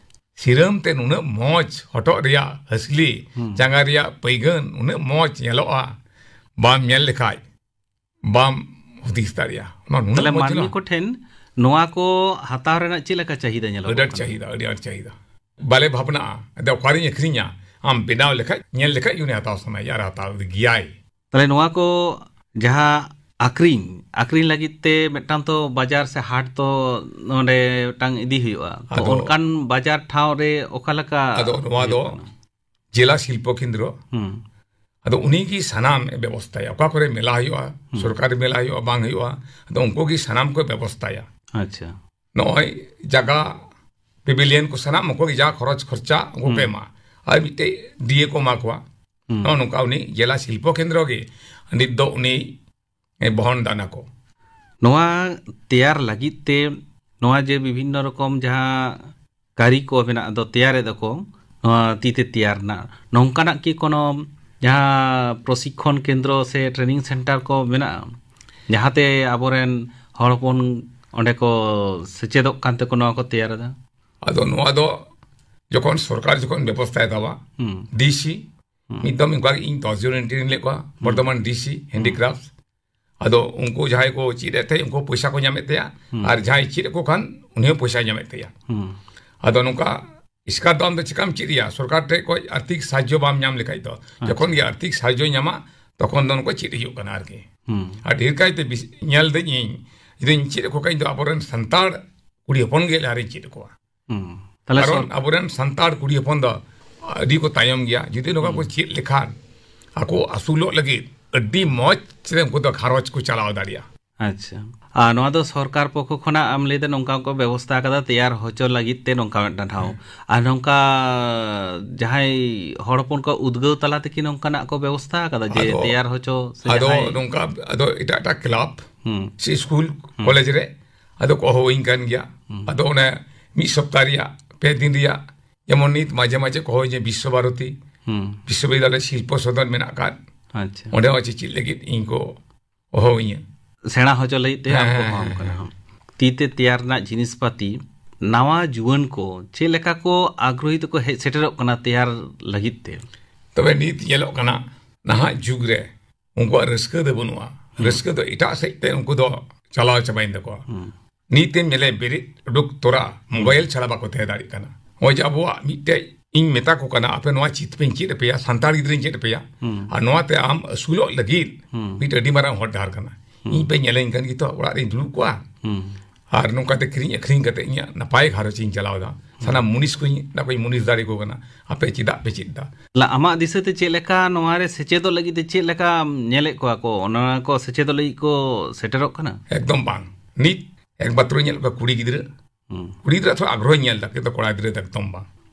ᱥᱤᱨᱟᱹᱢ ᱛᱮ ᱱᱩᱱᱟᱹᱜ ᱢᱚᱡᱽ ᱦᱚᱴᱚᱜ ᱨᱮᱭᱟᱜ ᱦᱟᱹᱥᱞᱤ, ᱦᱩᱸ᱾ ᱡᱟᱸᱜᱟ ᱨᱮᱭᱟᱜ ᱯᱟᱹᱭᱜᱟᱹᱱ ᱩᱱᱟᱹᱜ ᱢᱚᱡᱽ ᱧᱮᱞᱚᱜᱼᱟ, ᱵᱟᱢ ᱧᱮᱞ ᱞᱮᱠᱷᱟᱡ ᱵᱟᱢ ᱦᱩᱫᱤᱥ ᱫᱟᱲᱮᱭᱟᱜᱼᱟ᱾ ᱚᱱᱟ ᱱᱩᱱᱟᱹᱜ ᱛᱟᱦᱞᱮ ᱢᱚᱡᱽ ᱢᱟᱹᱱᱢᱤ ᱧᱮᱞᱚᱜᱼᱟ᱾ ᱠᱚ ᱴᱷᱮᱱ ᱱᱚᱣᱟ ᱠᱚ ᱦᱟᱛᱟᱣ ᱨᱮᱱᱟᱜ ᱪᱮᱫ ᱞᱮᱠᱟ ᱪᱟᱦᱤᱫᱟ ᱧᱮᱞᱚᱜ ᱟᱹᱰᱤ ᱟᱸᱴ ᱠᱟᱱᱟ? ᱪᱟᱦᱤᱫᱟ, ᱟᱹᱰᱤ ᱟᱸᱴ ᱪᱟᱦᱤᱫᱟ᱾ ᱵᱟᱞᱮ ᱵᱷᱟᱵᱽᱱᱟᱜᱼᱟ, ᱟᱫᱚ ᱚᱠᱟᱨᱤᱧ ᱟᱹᱠᱷᱨᱤᱧᱟ? ᱟᱢ ᱵᱮᱱᱟᱣ ᱞᱮᱠᱷᱟᱡ, ᱧᱮᱞ ᱞᱮᱠᱷᱟᱡ ᱜᱮ ᱩᱱᱤ ᱦᱟᱛᱟᱣ ᱥᱟᱱᱟᱭᱮᱭᱟ ᱟᱨ ᱦᱟᱛᱟᱣ ᱤᱫᱤ ᱜᱮᱭᱟᱭ᱾ ᱛᱟᱦᱞᱮ ᱱᱚᱣᱟ ᱠᱚ ᱡᱟᱦᱟᱸ ᱟᱠᱷᱨᱤᱧ, ᱟᱠᱷᱨᱤᱧ ᱞᱟᱹᱜᱤᱫ ᱛᱮ ᱢᱤᱫᱴᱟᱝ ᱛᱚ ᱵᱟᱡᱟᱨ ᱥᱮ ᱦᱟᱴ ᱛᱚ ᱱᱚᱰᱮ ᱢᱤᱫᱴᱟᱝ ᱤᱫᱤ ᱦᱩᱭᱩᱜᱼᱟ᱾ ᱛᱚ ᱟᱫᱚ ᱚᱱᱠᱟᱱ ᱵᱟᱡᱟᱨ ᱴᱷᱟᱶ ᱨᱮ ᱚᱠᱟ ᱞᱮᱠᱟ ᱟᱫᱚ ᱱᱚᱣᱟ ᱫᱚ ᱦᱩᱭᱩᱜ ᱠᱟᱱᱟ? ᱡᱮᱞᱟ ᱥᱤᱞᱯᱚ ᱠᱮᱱᱫᱨᱚ᱾ ᱦᱩᱸ᱾ ᱟᱫᱚ ᱩᱱᱤ ᱜᱮ ᱥᱟᱱᱟᱢ ᱮ ᱵᱮᱵᱚᱥᱛᱷᱟᱭᱟ᱾ ᱚᱠᱟ ᱠᱚᱨᱮ ᱢᱮᱞᱟ ᱦᱩᱭᱩᱜᱼᱟ, ᱦᱩᱸ᱾ ᱥᱚᱨᱠᱟᱨᱤ ᱢᱮᱞᱟ ᱦᱩᱭᱩᱜᱼᱟ, ᱵᱟᱝ ᱦᱩᱭᱩᱜᱼᱟ, ᱟᱫᱚ ᱩᱱᱠᱩ ᱜᱮ ᱥᱟᱱᱟᱢ ᱠᱚ ᱵᱮᱵᱚᱥᱛᱷᱟᱭᱟ᱾ ᱟᱪᱪᱷᱟ᱾ ᱱᱚᱜᱼᱚᱭ ᱡᱟᱭᱜᱟ, ᱯᱮᱵᱷᱤᱞᱤᱭᱚᱱ ᱠᱚ ᱥᱟᱱᱟᱢ ᱩᱱᱠᱩ ᱜᱮ ᱡᱟ ᱠᱷᱚᱨᱚᱪ ᱠᱷᱚᱨᱪᱟ ᱩᱱᱠᱩ ᱠᱚ ᱦᱩᱸ᱾ ᱮᱢᱟ᱾ ᱟᱨ ᱢᱤᱫᱴᱮᱡ ᱰᱤ ᱮ ᱠᱚ ᱮᱢᱟ ᱠᱚᱣᱟ᱾ ᱦᱩᱸ᱾ ᱱᱚᱜᱼᱚ ᱱᱚᱝᱠᱟ ᱩᱱᱤ ᱡᱮᱞᱟ ᱥᱤᱞᱯᱚ ᱠᱮᱱᱫᱨᱚ ᱜᱮ ᱱᱤᱛ ᱫᱚ ᱩᱱᱤ ᱵᱚᱦᱚᱱ ᱫᱟᱱᱟ ᱠᱚ᱾ ᱱᱚᱣᱟ ᱛᱮᱭᱟᱨ ᱞᱟᱹᱜᱤᱫ ᱛᱮ ᱱᱚᱣᱟ ᱡᱮ ᱵᱤᱵᱷᱤᱱᱱᱚ ᱨᱚᱠᱚᱢ ᱡᱟᱦᱟᱸ ᱠᱟᱹᱨᱤ ᱠᱚ ᱢᱮᱱᱟᱜ ᱫᱚ, ᱛᱮᱭᱟᱨᱮᱫ ᱫᱚᱠᱚ, ᱱᱚᱣᱟ ᱛᱤ ᱛᱮ ᱛᱮᱭᱟᱨ ᱨᱮᱱᱟᱜ, ᱱᱚᱝᱠᱟᱱᱟᱜ ᱠᱤ ᱠᱳᱱᱳ ᱡᱟᱦᱟᱸ ᱯᱨᱚᱥᱤᱠᱠᱷᱚᱱ ᱠᱮᱱᱫᱨᱚ ᱥᱮ ᱴᱨᱮᱱᱤᱝ ᱥᱮᱱᱴᱟᱨ ᱠᱚ ᱢᱮᱱᱟᱜᱼᱟ, ᱡᱟᱦᱟᱸᱛᱮ ᱟᱵᱚᱨᱮᱱ ᱦᱚᱲ ᱦᱚᱯᱚᱱ ᱚᱸᱰᱮ ᱠᱚ ᱥᱮᱪᱮᱫᱚᱜ ᱠᱟᱱ ᱛᱮᱠᱚ ᱱᱚᱣᱟ ᱠᱚ ᱛᱮᱭᱟᱨ ᱮᱫᱟ? ᱟᱫᱚ ᱱᱚᱣᱟ ᱫᱚ ᱡᱚᱠᱷᱚᱱ ᱥᱚᱨᱠᱟᱨ ᱡᱚᱠᱷᱚᱱ ᱵᱮᱵᱚᱥᱛᱷᱟᱭ ᱦᱟᱛᱟᱣᱟ, ᱦᱩᱸ᱾ ᱰᱤᱥᱤ, ᱦᱩᱸ᱾ ᱢᱤᱫ ᱫᱚᱢ ᱚᱱᱠᱟ ᱤᱧ ᱫᱚᱥ ᱡᱚᱱ ᱤᱧ ᱴᱨᱮᱱ ᱞᱮᱫ ᱠᱚᱣᱟ, ᱦᱩᱸ᱾ ᱵᱚᱨᱫᱷᱚᱢᱟᱱ ᱰᱤᱥᱤ, ᱦᱩᱸ᱾ ᱦᱮᱱᱰᱤᱠᱨᱟᱯᱴ᱾ ᱟᱫᱚ ᱩᱱᱠᱩ ᱡᱟᱦᱟᱸᱭ ᱠᱚ ᱪᱮᱫ ᱮᱫ ᱛᱟᱦᱮᱸᱫ, ᱩᱱᱠᱩ ᱯᱚᱭᱥᱟ ᱠᱚ ᱧᱟᱢᱮᱫ ᱛᱟᱦᱮᱸᱫ, ᱦᱩᱸ᱾ ᱟᱨ ᱡᱟᱦᱟᱸᱭ ᱪᱮᱫ ᱟᱠᱚ ᱠᱷᱟᱱ, ᱩᱱᱤ ᱦᱚᱸ ᱯᱚᱭᱥᱟᱭ ᱧᱟᱢᱮᱫ ᱛᱟᱦᱮᱸᱫ᱾ ᱦᱩᱸ᱾ ᱟᱫᱚ ᱱᱚᱝᱠᱟ ᱮᱥᱠᱟᱨ ᱫᱚ ᱟᱢ ᱫᱚ ᱪᱤᱠᱟᱢ ᱪᱮᱫ ᱮᱭᱟ? ᱥᱚᱨᱠᱟᱨ ᱴᱷᱮᱡ ᱠᱷᱚᱡ ᱟᱨᱛᱷᱤᱠ ᱥᱟᱦᱟᱡᱽᱡᱚ ᱵᱟᱢ ᱧᱟᱢ ᱞᱮᱠᱷᱟᱡ ᱫᱚ᱾ ᱟᱪᱪᱷᱟ᱾ ᱡᱚᱠᱷᱚᱱ ᱜᱮ ᱟᱨᱛᱷᱤᱠ ᱥᱟᱦᱟᱡᱽᱡᱚᱭ ᱧᱟᱢᱟ, ᱛᱚᱠᱷᱚᱱ ᱫᱚ ᱱᱩᱠᱩ ᱪᱮᱫ ᱦᱩᱭᱩᱜ ᱠᱟᱱᱟ ᱟᱨᱠᱤ᱾ ᱦᱩᱸ᱾ ᱟᱨ ᱰᱷᱮᱨ ᱠᱟᱭᱛᱮ ᱵᱤᱥ-, ᱧᱮᱞ ᱫᱟᱹᱧ ᱤᱧ, ᱡᱩᱫᱤᱧ ᱪᱮᱫ ᱟᱠᱚ ᱠᱷᱟᱡ ᱫᱚ ᱟᱵᱚᱨᱮᱱ ᱥᱟᱱᱛᱟᱲ ᱠᱩᱲᱤ ᱦᱚᱯᱚᱱ ᱜᱮ ᱞᱟᱦᱟᱨᱤᱧ ᱪᱮᱫ ᱟᱠᱚᱣᱟ᱾ ᱦᱩᱸ᱾ ᱛᱟᱦᱞᱮ ᱠᱟᱨᱚᱱ ᱥᱚᱨ- ᱟᱵᱚᱨᱮᱱ ᱥᱟᱱᱛᱟᱲ ᱠᱩᱲᱤ ᱦᱚᱯᱚᱱ ᱫᱚ ᱟᱹᱰᱤ ᱠᱚ ᱛᱟᱭᱚᱢ ᱜᱮᱭᱟ᱾ ᱡᱩᱫᱤ ᱱᱚᱝᱠᱟ ᱠᱚ ᱦᱩᱸ᱾ ᱪᱮᱫ ᱞᱮᱠᱷᱟᱱ, ᱟᱠᱚ ᱟᱹᱥᱩᱞᱚᱜ ᱞᱟᱹᱜᱤᱫ ᱟᱹᱰᱤ ᱢᱚᱡᱽ ᱛᱮ ᱩᱱᱠᱩ ᱫᱚ ᱜᱷᱟᱨᱚᱸᱡᱽ ᱠᱚ ᱪᱟᱞᱟᱣ ᱫᱟᱲᱮᱭᱟᱜᱼᱟ᱾ ᱟᱪᱪᱷᱟ᱾ ᱟᱨ ᱱᱚᱣᱟ ᱫᱚ ᱥᱚᱨᱠᱟᱨ ᱯᱚᱠᱠᱷᱚ ᱠᱷᱚᱱᱟᱜ ᱮᱢ ᱞᱟᱹᱭᱫᱟ, ᱱᱚᱝᱠᱟ ᱠᱚ ᱵᱮᱵᱚᱥᱛᱷᱟ ᱟᱠᱟᱫᱟ ᱛᱮᱭᱟᱨ ᱦᱚᱪᱚ ᱞᱟᱹᱜᱤᱫ ᱛᱮ ᱱᱚᱝᱠᱟ ᱢᱤᱫᱴᱟᱝ ᱴᱷᱟᱶ᱾ ᱦᱮᱸ᱾ ᱟᱨ ᱱᱚᱝᱠᱟ ᱡᱟᱦᱟᱸᱭ ᱦᱚᱲ ᱦᱚᱯᱚᱱ ᱠᱚ ᱩᱫᱽᱜᱟᱹᱣ ᱛᱟᱞᱟ ᱛᱮᱠᱤ ᱱᱚᱝᱠᱟᱱᱟᱜ ᱠᱚ ᱵᱮᱵᱚᱥᱛᱷᱟ ᱟᱠᱟᱫᱟ ᱡᱮ ᱟᱫᱚ, ᱛᱮᱭᱟᱨ ᱦᱚᱪᱚ ᱥᱮ ᱟᱫᱚ ᱡᱟᱦᱟᱸᱭ ᱱᱚᱝᱠᱟ, ᱟᱫᱚ ᱮᱴᱟᱜ ᱮᱴᱟᱜ ᱠᱞᱟᱵᱽ ᱦᱩᱸ᱾ ᱥᱮ ᱥᱠᱩᱞ, ᱦᱩᱸ᱾ ᱠᱚᱞᱮᱡᱽ ᱨᱮ ᱟᱫᱚ ᱠᱚ ᱦᱚᱦᱚᱣᱟᱹᱧ ᱠᱟᱱ ᱜᱮᱭᱟ᱾ ᱦᱩᱸ᱾ ᱟᱫᱚ ᱚᱱᱮ ᱢᱤᱫ ᱥᱚᱯᱛᱟ ᱨᱮᱭᱟᱜ, ᱯᱮ ᱫᱤᱱ ᱨᱮᱭᱟᱜ, ᱡᱮᱢᱚᱱ ᱱᱤᱛ ᱢᱟᱡᱷᱮ ᱢᱟᱡᱷᱮ ᱠᱚ ᱦᱚᱦᱚᱣᱟᱹᱧᱟ ᱵᱤᱥᱥᱚ ᱵᱷᱟᱨᱚᱛᱤ, ᱦᱩᱸ᱾ ᱵᱤᱥᱥᱚᱵᱤᱫᱽᱫᱟᱞᱚᱭ ᱥᱤᱞᱯᱚ ᱥᱚᱫᱚᱱ ᱢᱮᱱᱟᱜ ᱟᱠᱟᱫ, ᱟᱪᱪᱷᱟ᱾ ᱚᱸᱰᱮ ᱦᱚᱸ ᱪᱮᱪᱮᱫ ᱞᱟᱹᱜᱤᱫ ᱤᱧ ᱠᱚ ᱦᱚᱦᱚᱣᱟᱹᱧᱟ᱾ ᱥᱮᱬᱟ ᱦᱚᱪᱚ ᱞᱟᱹᱜᱤᱫ ᱛᱮ ᱦᱮᱸ, ᱟᱢ ᱠᱚ ᱦᱮᱸ, ᱦᱚᱦᱚᱣᱟᱢ ᱦᱮᱸ, ᱠᱟᱱᱟ᱾ ᱦᱮᱸ᱾ ᱛᱤ ᱛᱮ ᱛᱮᱭᱟᱨ ᱨᱮᱱᱟᱜ ᱡᱤᱱᱤᱥ ᱯᱟᱹᱛᱤ, ᱱᱟᱣᱟ ᱡᱩᱣᱟᱹᱱ ᱠᱚ ᱪᱮᱫ ᱞᱮᱠᱟ ᱠᱚ ᱟᱜᱽᱨᱚᱦᱤ ᱛᱮᱠᱚ ᱦᱮᱡ ᱥᱮᱴᱮᱨᱚᱜ ᱠᱟᱱᱟ ᱛᱮᱭᱟᱨ ᱞᱟᱹᱜᱤᱫ ᱛᱮ? ᱛᱚᱵᱮ ᱱᱤᱛ ᱧᱮᱞᱚᱜ ᱠᱟᱱᱟ, ᱱᱟᱦᱟᱜ ᱡᱩᱜᱽ ᱨᱮ ᱩᱱᱠᱩᱣᱟᱜ ᱨᱟᱹᱥᱠᱟᱹ ᱫᱚ ᱵᱟᱹᱱᱩᱜᱼᱟ᱾ ᱦᱩᱸ᱾ ᱨᱟᱹᱥᱠᱟᱹ ᱫᱚ ᱮᱴᱟᱜ ᱥᱮᱫ ᱛᱮ ᱩᱱᱠᱩ ᱫᱚ ᱪᱟᱞᱟᱣ ᱪᱟᱵᱟᱭᱮᱱ ᱛᱟᱠᱚᱣᱟ᱾ ᱦᱩᱸ᱾ ᱱᱤᱛ ᱮᱢ ᱧᱮᱞᱮ ᱵᱮᱨᱮᱫ ᱩᱰᱩᱠ ᱛᱚᱨᱟ ᱦᱩᱸ᱾ ᱢᱳᱵᱟᱭᱤᱞ ᱪᱷᱟᱲᱟ ᱵᱟᱠᱚ ᱛᱟᱦᱮᱸ ᱫᱟᱲᱮᱭᱟᱜ ᱠᱟᱱᱟ᱾ ᱱᱚᱜᱼᱚᱭ ᱡᱮ ᱟᱵᱚᱣᱟᱜ ᱢᱤᱫᱴᱮᱡ, ᱤᱧ ᱢᱮᱛᱟ ᱠᱚ ᱠᱟᱱᱟ, ᱟᱯᱮ ᱱᱚᱣᱟ ᱪᱤᱛ ᱯᱮ ᱪᱮᱫ ᱟᱯᱮᱭᱟ, ᱥᱟᱱᱛᱟᱲ ᱜᱤᱫᱽᱨᱟᱹᱧ ᱪᱮᱫ ᱟᱯᱮᱭᱟ, ᱦᱩᱸ᱾ ᱟᱨ ᱱᱚᱣᱟᱛᱮ ᱟᱢ ᱟᱹᱥᱩᱞᱚᱜ ᱞᱟᱹᱜᱤᱫ ᱦᱩᱸ᱾ ᱢᱤᱫᱴᱮᱡ ᱟᱹᱰᱤ ᱢᱟᱨᱟᱝ ᱦᱚᱨ ᱰᱟᱦᱟᱨ ᱠᱟᱱᱟ᱾ ᱦᱩᱸ᱾ ᱤᱧ ᱯᱮ ᱧᱮᱞᱮᱧ ᱠᱟᱱ ᱜᱮᱛᱚ, ᱚᱲᱟᱜ ᱨᱤᱧ ᱫᱩᱲᱩᱵ ᱠᱚᱜᱼᱟ᱾ ᱦᱩᱸ᱾ ᱟᱨ ᱱᱚᱝᱠᱟᱛᱮ ᱠᱤᱨᱤᱧ ᱟᱹᱠᱷᱨᱤᱧ ᱠᱟᱛᱮ ᱤᱧᱟᱹᱜ ᱱᱟᱯᱟᱭ ᱜᱷᱟᱨᱚᱸᱡᱽ ᱤᱧ ᱪᱟᱞᱟᱣ ᱮᱫᱟ᱾ ᱥᱟᱱᱟᱢ ᱢᱩᱱᱤᱥ ᱠᱚᱧ, ᱚᱱᱟ ᱠᱚᱧ ᱢᱩᱱᱤᱥ ᱫᱟᱲᱮ ᱠᱚ ᱠᱟᱱᱟ᱾ ᱟᱯᱮ ᱪᱮᱫᱟᱜ ᱯᱮ ᱪᱮᱫ ᱮᱫᱟ? ᱞᱟ-, ᱟᱢᱟᱜ ᱫᱤᱥᱟᱹ ᱛᱮ ᱪᱮᱫ ᱞᱮᱠᱟ ᱱᱚᱣᱟ ᱨᱮ ᱥᱮᱪᱮᱫᱚᱜ ᱞᱟᱹᱜᱤᱫ ᱛᱮ ᱪᱮᱫ ᱞᱮᱠᱟᱢ ᱧᱮᱞᱮᱫ ᱠᱚᱣᱟ ᱠᱚ? ᱚᱱᱟ ᱠᱚ ᱥᱮᱪᱮᱫᱚᱜ ᱞᱟᱹᱜᱤᱫ ᱠᱚ ᱥᱮᱴᱮᱨᱚᱜ ᱠᱟᱱᱟ? ᱮᱠᱫᱚᱢ ᱵᱟᱝ᱾ ᱱᱤᱛ ᱮᱠᱢᱟᱛᱨᱚᱧ ᱧᱮᱞ ᱠᱚᱣᱟ ᱠᱩᱲᱤ ᱜᱤᱫᱽᱨᱟᱹ᱾ ᱦᱩᱸ᱾ ᱠᱩᱲᱤ ᱜᱤᱫᱽᱨᱟᱹ ᱛᱷᱚᱲᱟ ᱟᱜᱽᱨᱚᱦᱚᱧ ᱧᱮᱞ ᱮᱫᱟ, ᱠᱤᱱᱛᱩ ᱠᱚᱲᱟ ᱜᱤᱫᱽᱨᱟᱹ ᱫᱚ ᱮᱠᱫᱚᱢ ᱵᱟᱝ᱾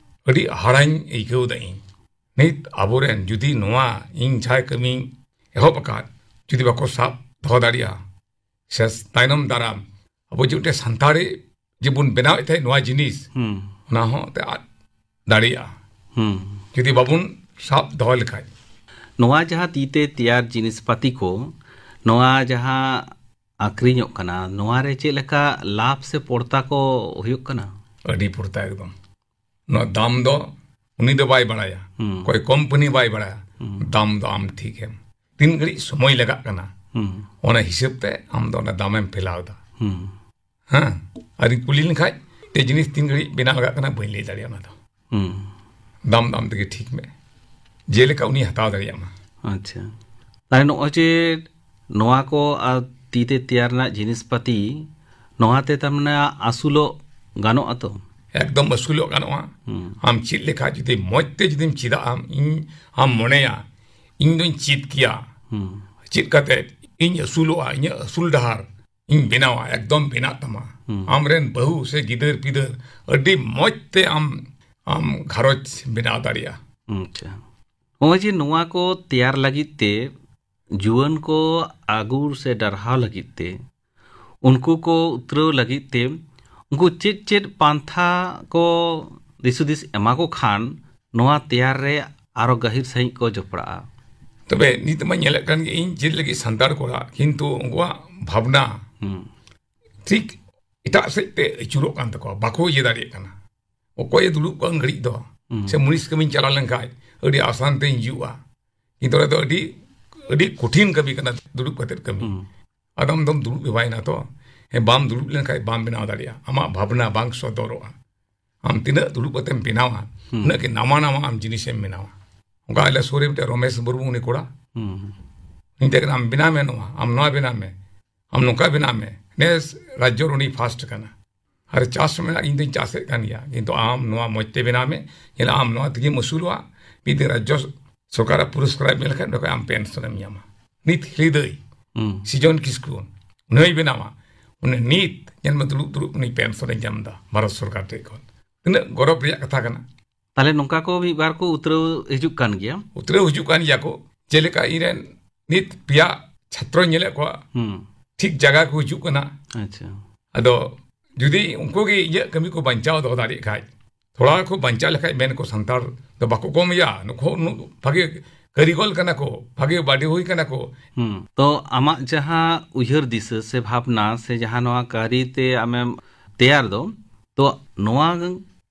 ᱟᱹᱰᱤ ᱦᱟᱦᱟᱲᱟᱧ ᱟᱹᱭᱠᱟᱹᱣ ᱮᱫᱟ ᱤᱧ᱾ ᱱᱤᱛ ᱟᱵᱚᱨᱮᱱ ᱡᱩᱫᱤ ᱱᱚᱣᱟ ᱤᱧ ᱡᱟᱦᱟᱸ ᱠᱟᱹᱢᱤᱧ ᱮᱦᱚᱵ ᱟᱠᱟᱫ, ᱡᱩᱫᱤ ᱵᱟᱠᱚ ᱥᱟᱵ ᱫᱚᱦᱚ ᱫᱟᱲᱮᱭᱟᱜᱼᱟ, ᱥᱮ ᱛᱟᱭᱱᱚᱢ ᱫᱟᱨᱟᱢ ᱟᱵᱚ ᱡᱮ ᱢᱤᱫᱴᱮᱱ ᱥᱟᱱᱛᱟᱲᱤ ᱡᱮᱵᱚᱱ ᱵᱮᱱᱟᱣᱮᱫ ᱛᱟᱦᱮᱸᱫ ᱱᱚᱣᱟ ᱡᱤᱱᱤᱥ, ᱦᱩᱸ᱾ ᱚᱱᱟ ᱦᱚᱸ ᱮᱱᱛᱮ ᱟᱫ ᱫᱟᱲᱮᱭᱟᱜᱼᱟ᱾ ᱦᱩᱸ᱾ ᱡᱩᱫᱤ ᱵᱟᱵᱚᱱ ᱥᱟᱵ ᱫᱚᱦᱚ ᱞᱮᱠᱷᱟᱡ᱾ ᱱᱚᱣᱟ ᱡᱟᱦᱟᱸ ᱛᱤ ᱛᱮ ᱛᱮᱭᱟᱨ ᱡᱤᱱᱤᱥ ᱯᱟᱹᱛᱤ ᱠᱚ, ᱱᱚᱣᱟ ᱡᱟᱦᱟᱸ ᱟᱠᱷᱨᱤᱧᱚᱜ ᱠᱟᱱᱟ, ᱱᱚᱣᱟ ᱨᱮ ᱪᱮᱫ ᱞᱮᱠᱟ ᱞᱟᱵᱷ ᱥᱮ ᱯᱚᱲᱛᱟ ᱠᱚ ᱦᱩᱭᱩᱜ ᱠᱟᱱᱟ? ᱟᱹᱰᱤ ᱯᱚᱲᱛᱟ ᱮᱠᱫᱚᱢ᱾ ᱱᱚᱣᱟ ᱫᱟᱢ ᱫᱚ ᱩᱱᱤ ᱫᱚ ᱵᱟᱭ ᱵᱟᱲᱟᱭᱟ᱾ ᱦᱩᱸ᱾ ᱚᱠᱚᱭ ᱠᱳᱢᱯᱟᱱᱤ ᱵᱟᱭ ᱵᱟᱲᱟᱭᱟ᱾ ᱦᱩᱸ᱾ ᱫᱟᱢ ᱫᱚ ᱟᱢ ᱴᱷᱤᱠ ᱮᱢ, ᱛᱤᱱ ᱜᱷᱟᱹᱲᱤᱡ ᱥᱚᱢᱚᱭ ᱞᱟᱜᱟᱜ ᱠᱟᱱᱟ, ᱦᱩᱸ᱾ ᱚᱱᱟ ᱦᱤᱥᱟᱹᱵ ᱛᱮ ᱟᱢ ᱫᱚ ᱚᱱᱟ ᱫᱟᱢᱮᱢ ᱯᱷᱮᱞᱟᱣ ᱮᱫᱟ᱾ ᱦᱩᱸ᱾ ᱦᱮᱸ, ᱟᱨᱤᱧ ᱠᱩᱞᱤ ᱞᱮᱱᱠᱷᱟᱡ, ᱢᱤᱫᱴᱮᱡ ᱡᱤᱱᱤᱥ ᱛᱤᱱ ᱜᱷᱟᱹᱲᱤᱡ ᱵᱮᱱᱟᱣ ᱞᱟᱜᱟᱜ ᱠᱟᱱᱟ, ᱵᱟᱹᱧ ᱞᱟᱹᱭ ᱫᱟᱲᱮᱭᱟᱜᱼᱟ ᱚᱱᱟ ᱫᱚ᱾ ᱦᱩᱸ᱾ ᱫᱟᱢ ᱫᱟᱢ ᱛᱮᱜᱮ ᱴᱷᱤᱠ ᱢᱮ, ᱡᱮᱞᱮᱠᱟ ᱩᱱᱤ ᱦᱟᱛᱟᱣ ᱫᱟᱲᱮᱭᱟᱜ ᱢᱟ᱾ ᱟᱪᱪᱷᱟ, ᱛᱟᱦᱞᱮ ᱱᱚᱜᱼᱚᱭ ᱡᱮ ᱱᱚᱣᱟ ᱠᱚ ᱟᱨ ᱛᱤ ᱛᱮ ᱛᱮᱭᱟᱨ ᱨᱮᱱᱟᱜ ᱡᱤᱱᱤᱥ ᱯᱟᱹᱛᱤ, ᱱᱚᱣᱟ ᱛᱮ ᱛᱟᱨ ᱢᱟᱱᱮ ᱟᱹᱥᱩᱞᱚᱜ ᱜᱟᱱᱚᱜᱼᱟ ᱛᱚ? ᱮᱠᱫᱚᱢ ᱟᱹᱥᱩᱞᱚᱜ ᱜᱟᱱᱚᱜᱼᱟ᱾ ᱦᱩᱸ᱾ ᱟᱢ ᱪᱮᱫ ᱞᱮᱠᱟ ᱡᱩᱫᱤ ᱢᱚᱡᱽ ᱛᱮ ᱡᱩᱫᱤᱢ ᱪᱮᱫᱟ, ᱟᱢ, ᱤᱧ, ᱟᱢ ᱢᱚᱱᱮᱭᱟ, ᱤᱧ ᱫᱚᱧ ᱪᱮᱫ ᱠᱮᱭᱟ, ᱦᱩᱸ᱾ ᱪᱮᱫ ᱠᱟᱛᱮ ᱤᱧ ᱟᱹᱥᱩᱞᱚᱜᱼᱟ, ᱤᱧᱟᱹᱜ ᱟᱹᱥᱩᱞ ᱰᱟᱦᱟᱨ ᱤᱧ ᱵᱮᱱᱟᱣᱟ, ᱮᱠᱫᱚᱢ ᱵᱮᱱᱟᱜ ᱛᱟᱢᱟ᱾ ᱦᱩᱸ᱾ ᱟᱢᱨᱮᱱ ᱵᱟᱹᱦᱩ ᱥᱮ ᱜᱤᱫᱟᱹᱨ ᱯᱤᱫᱟᱹᱨ ᱟᱹᱰᱤ ᱢᱚᱡᱽ ᱛᱮ ᱟᱢ, ᱟᱢ ᱜᱷᱟᱨᱚᱸᱡᱽ ᱵᱮᱱᱟᱣ ᱫᱟᱲᱮᱭᱟᱜᱼᱟ᱾ ᱟᱪᱪᱷᱟ, ᱱᱚᱜᱼᱚᱭ ᱡᱮ ᱱᱚᱣᱟ ᱠᱚ ᱛᱮᱭᱟᱨ ᱞᱟᱹᱜᱤᱫ ᱛᱮ, ᱡᱩᱣᱟᱹᱱ ᱠᱚ ᱟᱹᱜᱩ ᱥᱮ ᱰᱟᱨᱦᱟᱣ ᱞᱟᱹᱜᱤᱫ ᱛᱮ, ᱩᱱᱠᱩ ᱠᱚ ᱩᱛᱨᱟᱹᱣ ᱞᱟᱹᱜᱤᱫ ᱛᱮ, ᱩᱱᱠᱩ ᱪᱮᱫ ᱪᱮᱫ ᱯᱟᱱᱛᱷᱟ ᱠᱚ ᱫᱤᱥ ᱦᱩᱫᱤᱥ ᱮᱢᱟ ᱠᱚ ᱠᱷᱟᱱ ᱱᱚᱣᱟ ᱛᱮᱭᱟᱨ ᱨᱮ ᱟᱨᱚ ᱜᱟᱹᱦᱤᱨ ᱥᱟᱺᱦᱤᱡ ᱠᱚ ᱡᱚᱯᱲᱟᱜᱼᱟ? ᱛᱚᱵᱮ ᱱᱤᱛ ᱢᱟ ᱧᱮᱞᱮᱫ ᱠᱟᱱ ᱜᱮ, ᱤᱧ ᱪᱮᱫ ᱞᱟᱹᱜᱤᱫ ᱥᱟᱱᱛᱟᱲ ᱠᱚᱲᱟ, ᱠᱤᱱᱛᱩ ᱩᱱᱠᱩᱣᱟᱜ ᱵᱷᱟᱵᱽᱱᱟ ᱦᱩᱸ᱾ ᱴᱷᱤᱠ ᱮᱴᱟᱜ ᱥᱮᱫ ᱛᱮ ᱟᱹᱪᱩᱨᱚᱜ ᱠᱟᱱ ᱛᱟᱠᱚᱣᱟ, ᱵᱟᱠᱚ ᱤᱭᱟᱹ ᱫᱟᱲᱮᱭᱟᱜ ᱠᱟᱱᱟ᱾ ᱚᱠᱚᱭᱮ ᱫᱩᱲᱩᱵ ᱠᱚᱜᱼᱟ ᱩᱱ ᱜᱷᱟᱹᱲᱤᱡ ᱫᱚ? ᱦᱩᱸ᱾ ᱥᱮ ᱢᱩᱱᱤᱥ ᱠᱟᱹᱢᱤᱧ ᱪᱟᱞᱟᱣ ᱞᱮᱱᱠᱷᱟᱡ ᱟᱹᱰᱤ ᱟᱥᱟᱱ ᱛᱮᱧ ᱦᱤᱡᱩᱜᱼᱟ, ᱠᱤᱱᱛᱩ ᱚᱱᱟ ᱫᱚ ᱟᱹᱰᱤ, ᱟᱹᱰᱤ ᱠᱚᱴᱷᱤᱱ ᱠᱟᱹᱢᱤ ᱠᱟᱱᱟ ᱫᱩᱲᱩᱵ ᱠᱟᱛᱮᱫ ᱠᱟᱹᱢᱤ᱾ ᱦᱩᱸ᱾ ᱟᱫᱚ ᱟᱢ ᱫᱚᱢ ᱫᱩᱲᱩᱵ ᱦᱮᱣᱟᱭᱮᱱᱟ ᱛᱚ, ᱦᱮᱸ, ᱵᱟᱢ ᱫᱩᱲᱩᱵ ᱞᱮᱱᱠᱷᱟᱡ ᱵᱟᱢ ᱵᱮᱱᱟᱣ ᱫᱟᱲᱮᱭᱟᱜᱼᱟ, ᱟᱢᱟᱜ ᱵᱷᱟᱵᱽᱱᱟ ᱵᱟᱝ ᱥᱚᱫᱚᱨᱚᱜᱼᱟ᱾ ᱟᱢ ᱛᱤᱱᱟᱹᱜ ᱫᱩᱲᱩᱵ ᱠᱟᱛᱮᱢ ᱵᱮᱱᱟᱣᱟ, ᱦᱩᱸ᱾ ᱩᱱᱟᱹᱜ ᱜᱮ ᱱᱟᱣᱟ ᱱᱟᱣᱟ ᱟᱢ ᱡᱤᱱᱤᱥᱮᱢ ᱵᱮᱱᱟᱣᱟ᱾ ᱚᱱᱠᱟ ᱟᱞᱮ ᱥᱩᱨ ᱨᱮ ᱢᱤᱫᱴᱮᱱ ᱨᱚᱢᱮᱥ ᱢᱩᱨᱢᱩ, ᱩᱱᱤ ᱠᱚᱲᱟ, ᱦᱩᱸ᱾ ᱤᱧ ᱴᱷᱮᱱ ᱟᱢ ᱵᱮᱱᱟᱣ ᱢᱮ ᱱᱚᱣᱟ, ᱟᱢ ᱱᱚᱣᱟ ᱵᱮᱱᱟᱣ ᱢᱮ, ᱟᱢ ᱱᱚᱝᱠᱟ ᱵᱮᱱᱟᱣ ᱢᱮ, ᱱᱮᱥ ᱨᱟᱡᱽᱡᱚ ᱨᱮ ᱩᱱᱤ ᱯᱷᱟᱥᱴ ᱠᱟᱱᱟ᱾ ᱟᱨ ᱪᱟᱥ ᱢᱮᱱᱟᱜ, ᱤᱧ ᱫᱚᱧ ᱪᱟᱥᱮᱫ ᱠᱟᱱ ᱜᱮᱭᱟ, ᱠᱤᱱᱛᱩ ᱟᱢ ᱱᱚᱣᱟ ᱢᱚᱡᱽ ᱛᱮ ᱵᱮᱱᱟᱣ ᱢᱮ, ᱧᱮᱞ ᱟᱢ ᱱᱚᱣᱟ ᱛᱮᱜᱮᱢ ᱟᱹᱥᱩᱞᱚᱜᱼᱟ᱾ ᱢᱤᱫ ᱫᱤᱱ ᱨᱟᱡᱽᱡᱚ ᱥᱚᱨᱠᱟᱨᱟᱜ ᱯᱩᱨᱚᱥᱠᱟᱨ ᱮᱢ ᱧᱮᱞ ᱞᱮᱠᱷᱟᱱ ᱚᱸᱰᱮ ᱠᱷᱚᱱ ᱟᱢ ᱯᱮᱱᱥᱚᱱ ᱮᱢ ᱧᱟᱢᱟ᱾ ᱱᱤᱛ ᱦᱤᱞᱤᱫᱟᱹᱭ ᱦᱩᱸ᱾ ᱥᱤᱡᱚᱱ ᱠᱤᱥᱠᱩ ᱱᱩᱭ ᱵᱮᱱᱟᱣᱟ, ᱩᱱᱤ ᱱᱤᱛ ᱧᱮᱞ ᱢᱮ ᱫᱩᱲᱩᱵ ᱫᱩᱲᱩᱵ ᱩᱱᱤ ᱯᱮᱱᱥᱚᱱ ᱮ ᱧᱟᱢ ᱮᱫᱟ ᱵᱷᱟᱨᱚᱛ ᱥᱚᱨᱠᱟᱨ ᱴᱷᱮᱱ ᱠᱷᱚᱱ᱾ ᱛᱤᱱᱟᱹᱜ ᱜᱚᱨᱚᱵᱽ ᱨᱮᱭᱟᱜ ᱠᱟᱛᱷᱟ ᱠᱟᱱᱟ᱾ ᱛᱟᱦᱞᱮ ᱱᱚᱝᱠᱟ ᱠᱚ ᱢᱤᱫ ᱵᱟᱨ ᱠᱚ ᱩᱛᱨᱟᱹᱣ ᱦᱤᱡᱩᱜ ᱠᱟᱱ ᱜᱮᱭᱟ᱾ ᱩᱛᱨᱟᱹᱣ ᱦᱤᱡᱩᱜ ᱠᱟᱱ ᱜᱮᱭᱟ ᱠᱚ, ᱡᱮᱞᱮᱠᱟ ᱤᱧ ᱨᱮᱱ ᱱᱤᱛ ᱯᱮᱭᱟ ᱪᱷᱟᱛᱨᱚᱧ ᱧᱮᱞᱮᱫ ᱠᱚᱣᱟ, ᱦᱩᱸ᱾ ᱴᱷᱤᱠ ᱡᱟᱭᱜᱟ ᱠᱚ ᱦᱤᱡᱩᱜ ᱠᱟᱱᱟ᱾ ᱟᱪᱪᱷᱟ᱾ ᱟᱫᱚ ᱡᱩᱫᱤ ᱩᱱᱠᱩ ᱜᱮ ᱤᱧᱟᱹᱜ ᱠᱟᱹᱢᱤ ᱠᱚ ᱵᱟᱧᱪᱟᱣ ᱫᱚᱦᱚ ᱫᱟᱲᱮᱭᱟᱜ ᱠᱷᱟᱡ, ᱛᱷᱚᱲᱟ ᱠᱚ ᱵᱟᱧᱪᱟᱣ ᱞᱮᱠᱷᱟᱡ, ᱢᱮᱱ ᱠᱚ ᱥᱟᱱᱛᱟᱲ ᱫᱚ ᱵᱟᱠᱚ ᱠᱚᱢ ᱜᱮᱭᱟ, ᱱᱩᱠᱩ ᱦᱚᱸ ᱱᱩ-, ᱵᱷᱟᱜᱮ ᱠᱟᱹᱨᱤᱜᱚᱞ ᱠᱟᱱᱟ ᱠᱚ, ᱵᱷᱟᱜᱮ ᱵᱟᱰᱮ ᱦᱩᱭ ᱠᱟᱱᱟ ᱠᱚ᱾ ᱦᱩᱸ᱾ ᱛᱚ ᱟᱢᱟᱜ ᱡᱟᱦᱟᱸ ᱩᱭᱦᱟᱹᱨ ᱫᱤᱥᱟᱹ ᱥᱮ ᱵᱷᱟᱵᱽᱱᱟ ᱥᱮ ᱡᱟᱦᱟᱸ ᱱᱚᱣᱟ ᱠᱟᱹᱨᱤ ᱛᱮ ᱟᱢᱮᱢ ᱛᱮᱭᱟᱨ ᱫᱚ, ᱛᱚ ᱱᱚᱣᱟ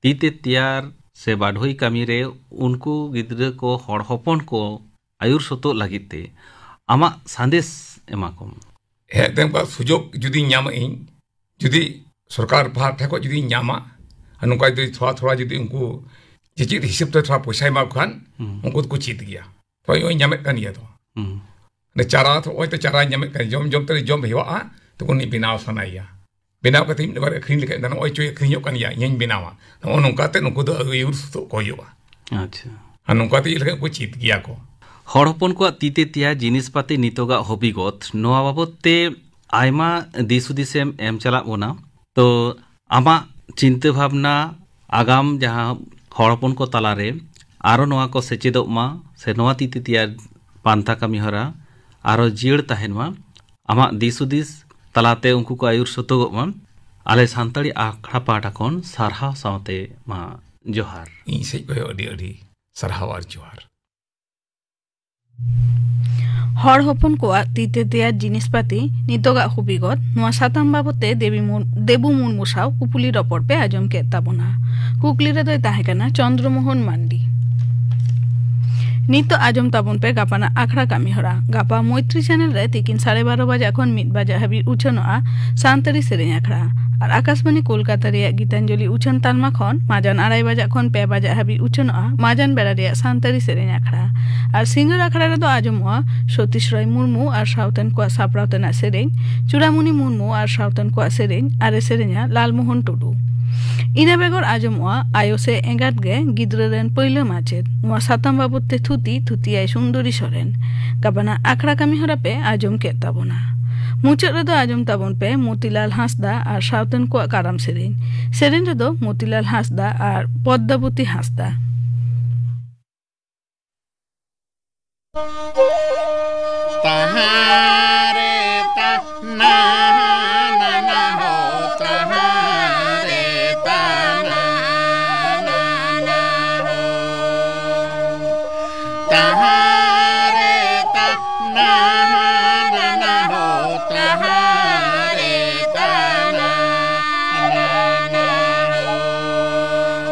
ᱛᱤ ᱛᱮ ᱛᱮᱭᱟᱨ ᱥᱮ ᱵᱟᱰᱷᱳᱭ ᱠᱟᱹᱢᱤ ᱨᱮ ᱩᱱᱠᱩ ᱜᱤᱫᱽᱨᱟᱹ ᱠᱚ, ᱦᱚᱲ ᱦᱚᱯᱚᱱ ᱠᱚ ᱟᱹᱭᱩᱨ ᱥᱚᱛᱚᱜ ᱞᱟᱹᱜᱤᱫ ᱛᱮ ᱟᱢᱟᱜ ᱥᱟᱸᱫᱮᱥ ᱮᱢᱟ ᱠᱚᱢ? ᱦᱮᱸ, ᱛᱮᱦᱮᱧ ᱚᱱᱠᱟ ᱥᱩᱡᱳᱜᱽ ᱡᱩᱫᱤᱧ ᱧᱟᱢᱟ ᱤᱧ, ᱡᱩᱫᱤ ᱥᱚᱨᱠᱟᱨ ᱯᱟᱦᱴᱟ ᱠᱷᱚᱱ ᱡᱩᱫᱤᱧ ᱧᱟᱢᱟ, ᱟᱨ ᱱᱚᱝᱠᱟ ᱡᱩᱫᱤ ᱛᱷᱚᱲᱟ ᱛᱷᱚᱲᱟ ᱡᱩᱫᱤ ᱩᱱᱠᱩ ᱪᱮᱪᱮᱫ ᱦᱤᱥᱟᱹᱵ ᱛᱮ ᱛᱷᱚᱲᱟ ᱯᱚᱭᱥᱟᱭ ᱮᱢᱟ ᱠᱚ ᱠᱷᱟᱱ, ᱦᱩᱸ᱾ ᱩᱱᱠᱩ ᱫᱚᱠᱚ ᱪᱮᱫ ᱜᱮᱭᱟ᱾ ᱛᱚ ᱱᱚᱜᱼᱚᱭ ᱧᱟᱢᱮᱫ ᱠᱟᱱ ᱜᱮᱭᱟ ᱛᱚ᱾ ᱦᱩᱸ᱾ ᱚᱱᱮ ᱪᱟᱨᱟ, ᱛᱚ ᱱᱚᱜᱼᱚᱭ ᱛᱚ ᱪᱟᱨᱟᱭ ᱧᱟᱢᱮᱫ ᱠᱟᱱ, ᱡᱚᱢ ᱡᱚᱢ ᱛᱮ ᱡᱚᱢ ᱦᱮᱣᱟᱜᱼᱟ, ᱛᱚᱠᱷᱚᱱ ᱩᱱᱤ ᱵᱮᱱᱟᱣ ᱥᱟᱱᱟᱭᱮᱭᱟ᱾ ᱵᱮᱱᱟᱣ ᱠᱟᱛᱮ ᱢᱤᱫ ᱵᱟᱨ ᱟᱹᱠᱷᱨᱤᱧ ᱞᱮᱠᱷᱟᱡ, ᱱᱚᱜᱼᱚᱭ ᱪᱚᱭ ᱟᱹᱠᱷᱨᱤᱧᱚᱜ ᱠᱟᱱ ᱜᱮᱭᱟ, ᱤᱧᱤᱧ ᱵᱮᱱᱟᱣᱟ᱾ ᱱᱚᱜᱼᱚ ᱱᱚᱝᱠᱟ ᱛᱮ ᱱᱩᱠᱩ ᱫᱚ ᱟᱹᱭᱩᱨ ᱥᱩᱛᱩᱜ ᱠᱚ ᱦᱩᱭᱩᱜᱼᱟ᱾ ᱟᱪᱪᱷᱟ᱾ ᱟᱨ ᱱᱚᱝᱠᱟ ᱛᱮ ᱤᱭᱟᱹ ᱞᱮᱠᱷᱟᱡ ᱠᱚ ᱪᱮᱫ ᱜᱮᱭᱟ ᱠᱚ᱾ ᱦᱚᱲ ᱦᱚᱯᱚᱱ ᱠᱚᱣᱟᱜ ᱛᱤ ᱛᱮ ᱛᱮᱭᱟᱨ ᱡᱤᱱᱤᱥ ᱯᱟᱹᱛᱤ ᱱᱤᱛᱚᱜᱟᱜ ᱦᱚᱵᱤᱜᱚᱛ, ᱱᱚᱣᱟ ᱵᱟᱵᱚᱛ ᱛᱮ ᱟᱭᱢᱟ ᱫᱤᱥ ᱦᱩᱫᱤᱥᱮᱢ ᱮᱢ ᱪᱟᱞᱟᱜ ᱵᱚᱱᱟ᱾ ᱛᱚ ᱟᱢᱟᱜ ᱪᱤᱱᱛᱟᱹ ᱵᱷᱟᱵᱽᱱᱟ, ᱟᱜᱟᱢ ᱡᱟᱦᱟᱸ ᱦᱚᱲ ᱦᱚᱯᱚᱱ ᱠᱚ ᱛᱟᱞᱟᱨᱮ ᱟᱨᱚ ᱱᱚᱣᱟ ᱠᱚ ᱥᱮᱪᱮᱫᱚᱜ ᱢᱟ, ᱥᱮ ᱱᱚᱣᱟ ᱛᱤ ᱛᱮ ᱛᱮᱭᱟᱨ ᱯᱟᱱᱛᱷᱟ ᱠᱟᱹᱢᱤ ᱦᱚᱨᱟ ᱟᱨᱚ ᱡᱤᱭᱟᱹᱲ ᱛᱟᱦᱮᱱ ᱢᱟ, ᱟᱢᱟᱜ ᱫᱤᱥ ᱦᱩᱫᱤᱥ ᱛᱟᱞᱟᱛᱮ ᱩᱱᱠᱩ ᱠᱚ ᱟᱹᱭᱩᱨ ᱥᱚᱛᱚᱜᱚᱜ ᱢᱟ, ᱟᱞᱮ ᱥᱟᱱᱛᱟᱲᱤ ᱟᱠᱷᱲᱟ ᱯᱟᱦᱴᱟ ᱠᱷᱚᱱ ᱥᱟᱨᱦᱟᱣ ᱥᱟᱶᱛᱮ ᱢᱟ ᱡᱚᱦᱟᱨ᱾ ᱤᱧ ᱥᱮᱫ ᱠᱷᱚᱱ ᱟᱹᱰᱤ ᱟᱹᱰᱤ ᱥᱟᱨᱦᱟᱣ ᱟᱨ ᱡᱚᱦᱟᱨ᱾ ᱦᱚᱲ ᱦᱚᱯᱚᱱ ᱠᱚᱣᱟᱜ ᱛᱤ ᱛᱮ ᱛᱮᱭᱟᱨ ᱡᱤᱱᱤᱥ ᱯᱟᱹᱛᱤ ᱱᱤᱛᱚᱜᱟᱜ ᱦᱚᱵᱤᱜᱚᱛ, ᱱᱚᱣᱟ ᱥᱟᱛᱟᱢ ᱵᱟᱵᱚᱛ ᱛᱮ ᱫᱮᱵᱤ ᱢᱩᱨ-, ᱫᱮᱵᱩ ᱢᱩᱨᱢᱩ ᱥᱟᱶ ᱠᱩᱯᱩᱞᱤ ᱨᱚᱯᱚᱲ ᱯᱮ ᱟᱸᱡᱚᱢ ᱠᱮᱫ ᱛᱟᱵᱚᱱᱟ᱾ ᱠᱩᱠᱞᱤ ᱨᱮᱫᱚᱭ ᱛᱟᱦᱮᱸ ᱠᱟᱱᱟ ᱪᱚᱱᱫᱨᱚ ᱢᱳᱦᱚᱱ ᱢᱟᱱᱰᱤ᱾ ᱱᱤᱛᱚᱜ ᱟᱸᱡᱚᱢ ᱛᱟᱵᱚᱱ ᱯᱮ ᱜᱟᱯᱟᱱᱟᱜ ᱟᱠᱷᱲᱟ ᱠᱟᱹᱢᱤ ᱦᱚᱨᱟ᱾ ᱜᱟᱯᱟ ᱢᱚᱭᱛᱨᱤ ᱪᱮᱱᱮᱞ ᱨᱮ ᱛᱤᱠᱤᱱ ᱥᱟᱲᱮ ᱵᱟᱨᱚ ᱵᱟᱡᱟᱜ ᱠᱷᱚᱱ ᱢᱤᱫ ᱵᱟᱡᱟᱜ ᱦᱟᱹᱵᱤᱡ ᱩᱪᱷᱟᱹᱱᱚᱜᱼᱟ ᱥᱟᱱᱛᱟᱲᱤ ᱥᱮᱨᱮᱧ ᱟᱠᱷᱲᱟ᱾ ᱟᱨ ᱟᱠᱟᱥᱵᱟᱱᱤ ᱠᱳᱞᱠᱟᱛᱟ ᱨᱮᱭᱟᱜ ᱜᱤᱛᱟᱧᱡᱚᱞᱤ ᱩᱪᱷᱟᱹᱱ ᱛᱟᱞᱢᱟ ᱠᱷᱚᱱ ᱢᱟᱡᱟᱱ ᱟᱲᱟᱭ ᱵᱟᱡᱟᱜ ᱠᱷᱚᱱ ᱯᱮ ᱵᱟᱡᱟᱜ ᱦᱟᱹᱵᱤᱡ ᱩᱪᱷᱟᱹᱱᱚᱜᱼᱟ ᱢᱟᱡᱟᱱ ᱵᱮᱲᱟ ᱨᱮᱭᱟᱜ ᱥᱟᱱᱛᱟᱲᱤ ᱥᱮᱨᱮᱧ ᱟᱠᱷᱲᱟ᱾ ᱟᱨ ᱥᱤᱸᱜᱟᱹᱲ ᱟᱠᱷᱲᱟ ᱨᱮᱫᱚ ᱟᱸᱡᱚᱢᱚᱜᱼᱟ ᱥᱚᱛᱤᱥ ᱨᱟᱭ ᱢᱩᱨᱢᱩ ᱟᱨ ᱥᱟᱶᱛᱮᱱ ᱠᱚᱣᱟᱜ ᱥᱟᱯᱲᱟᱣ ᱛᱮᱱᱟᱜ ᱥᱮᱨᱮᱧ, ᱪᱩᱲᱟᱢᱩᱱᱤ ᱢᱩᱨᱢᱩ ᱟᱨ ᱥᱟᱶᱛᱮᱱ ᱠᱚᱣᱟᱜ ᱥᱮᱨᱮᱧ, ᱟᱨᱮ ᱥᱮᱨᱮᱧᱟ ᱞᱟᱞᱢᱳᱦᱚᱱ ᱴᱩᱰᱩ᱾ ᱤᱱᱟᱹ ᱵᱮᱜᱚᱨ ᱟᱸᱡᱚᱢᱚᱜᱼᱟ ᱟᱭᱳ ᱥᱮ ᱮᱸᱜᱟᱛ ᱜᱮ ᱜᱤᱫᱽᱨᱟᱹ ᱨᱮᱱ ᱯᱟᱹᱭᱞᱟᱹ ᱢᱟᱪᱮᱫ, ᱱᱚᱣᱟ ᱥᱟᱛᱟᱢ ᱵᱟᱵᱚᱛ ᱛᱮ ᱛᱷᱩᱛᱤ, ᱛᱷᱩᱛᱤᱭᱟᱭ ᱥᱩᱱᱫᱚᱨᱤ ᱥᱚᱨᱮᱱ᱾ ᱜᱟᱵᱟᱱᱟ ᱟᱠᱷᱲᱟ ᱠᱟᱹᱢᱤ ᱦᱚᱨᱟ ᱯᱮ ᱟᱸᱡᱚᱢ ᱠᱮᱫ ᱛᱟᱵᱚᱱᱟ᱾ ᱢᱩᱪᱟᱹᱫ ᱨᱮᱫᱚ ᱟᱸᱡᱚᱢ ᱛᱟᱵᱚᱱ ᱯᱮ ᱢᱚᱛᱤᱞᱟᱞ ᱦᱟᱸᱥᱫᱟ ᱟᱨ ᱥᱟᱶᱛᱮᱱ ᱠᱚᱣᱟᱜ ᱠᱟᱨᱟᱢ ᱥᱮᱨᱮᱧ᱾ ᱥᱮᱨᱮᱧ ᱨᱮᱫᱚ ᱢᱚᱛᱤᱞᱟᱞ ᱦᱟᱸᱥᱫᱟ ᱟᱨ ᱯᱚᱫᱽᱫᱟᱵᱚᱛᱤ ᱦᱟᱸᱥᱫᱟ᱾ ᱛᱟᱦᱟᱸ ᱨᱮ ᱛᱟ ᱱᱟ ᱱᱟ ᱱᱟ ᱦᱳ, ᱛᱟᱦᱟᱸ ᱨᱮ ᱛᱟ ᱱᱟ ᱱᱟ ᱱᱟ ᱦᱳ, ᱛᱟᱦᱟᱸ ᱨᱮ ᱛᱟ ᱱᱟ ᱱᱟ ᱱᱟ ᱦᱳ, ᱛᱟᱦᱟᱸ ᱨᱮ ᱛᱟ ᱱᱟ ᱱᱟ ᱱᱟ ᱦᱳ᱾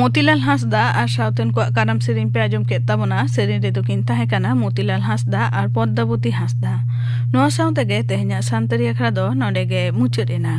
ᱢᱚᱛᱤᱞᱟᱞ ᱦᱟᱸᱥᱫᱟ ᱟᱨ ᱥᱟᱶᱛᱮᱱ ᱠᱚᱣᱟᱜ ᱠᱟᱨᱟᱢ ᱥᱮᱨᱮᱧ ᱯᱮ ᱟᱸᱡᱚᱢ ᱠᱮᱫ ᱛᱟᱵᱚᱱᱟ᱾ ᱥᱮᱨᱮᱧ ᱨᱮᱫᱚ ᱠᱤᱱ ᱛᱟᱦᱮᱸ ᱠᱟᱱᱟ ᱢᱚᱛᱤᱞᱟᱞ ᱦᱟᱸᱥᱫᱟ ᱟᱨ ᱯᱚᱫᱽᱫᱟᱵᱚᱛᱤ ᱦᱟᱸᱥᱫᱟ᱾ ᱱᱚᱣᱟ ᱥᱟᱶ ᱛᱮᱜᱮ ᱛᱮᱦᱮᱧᱟᱜ ᱥᱟᱱᱛᱟᱲᱤ ᱟᱠᱷᱲᱟ ᱫᱚ ᱱᱚᱰᱮ ᱜᱮ ᱢᱩᱪᱟᱹᱫ ᱮᱱᱟ᱾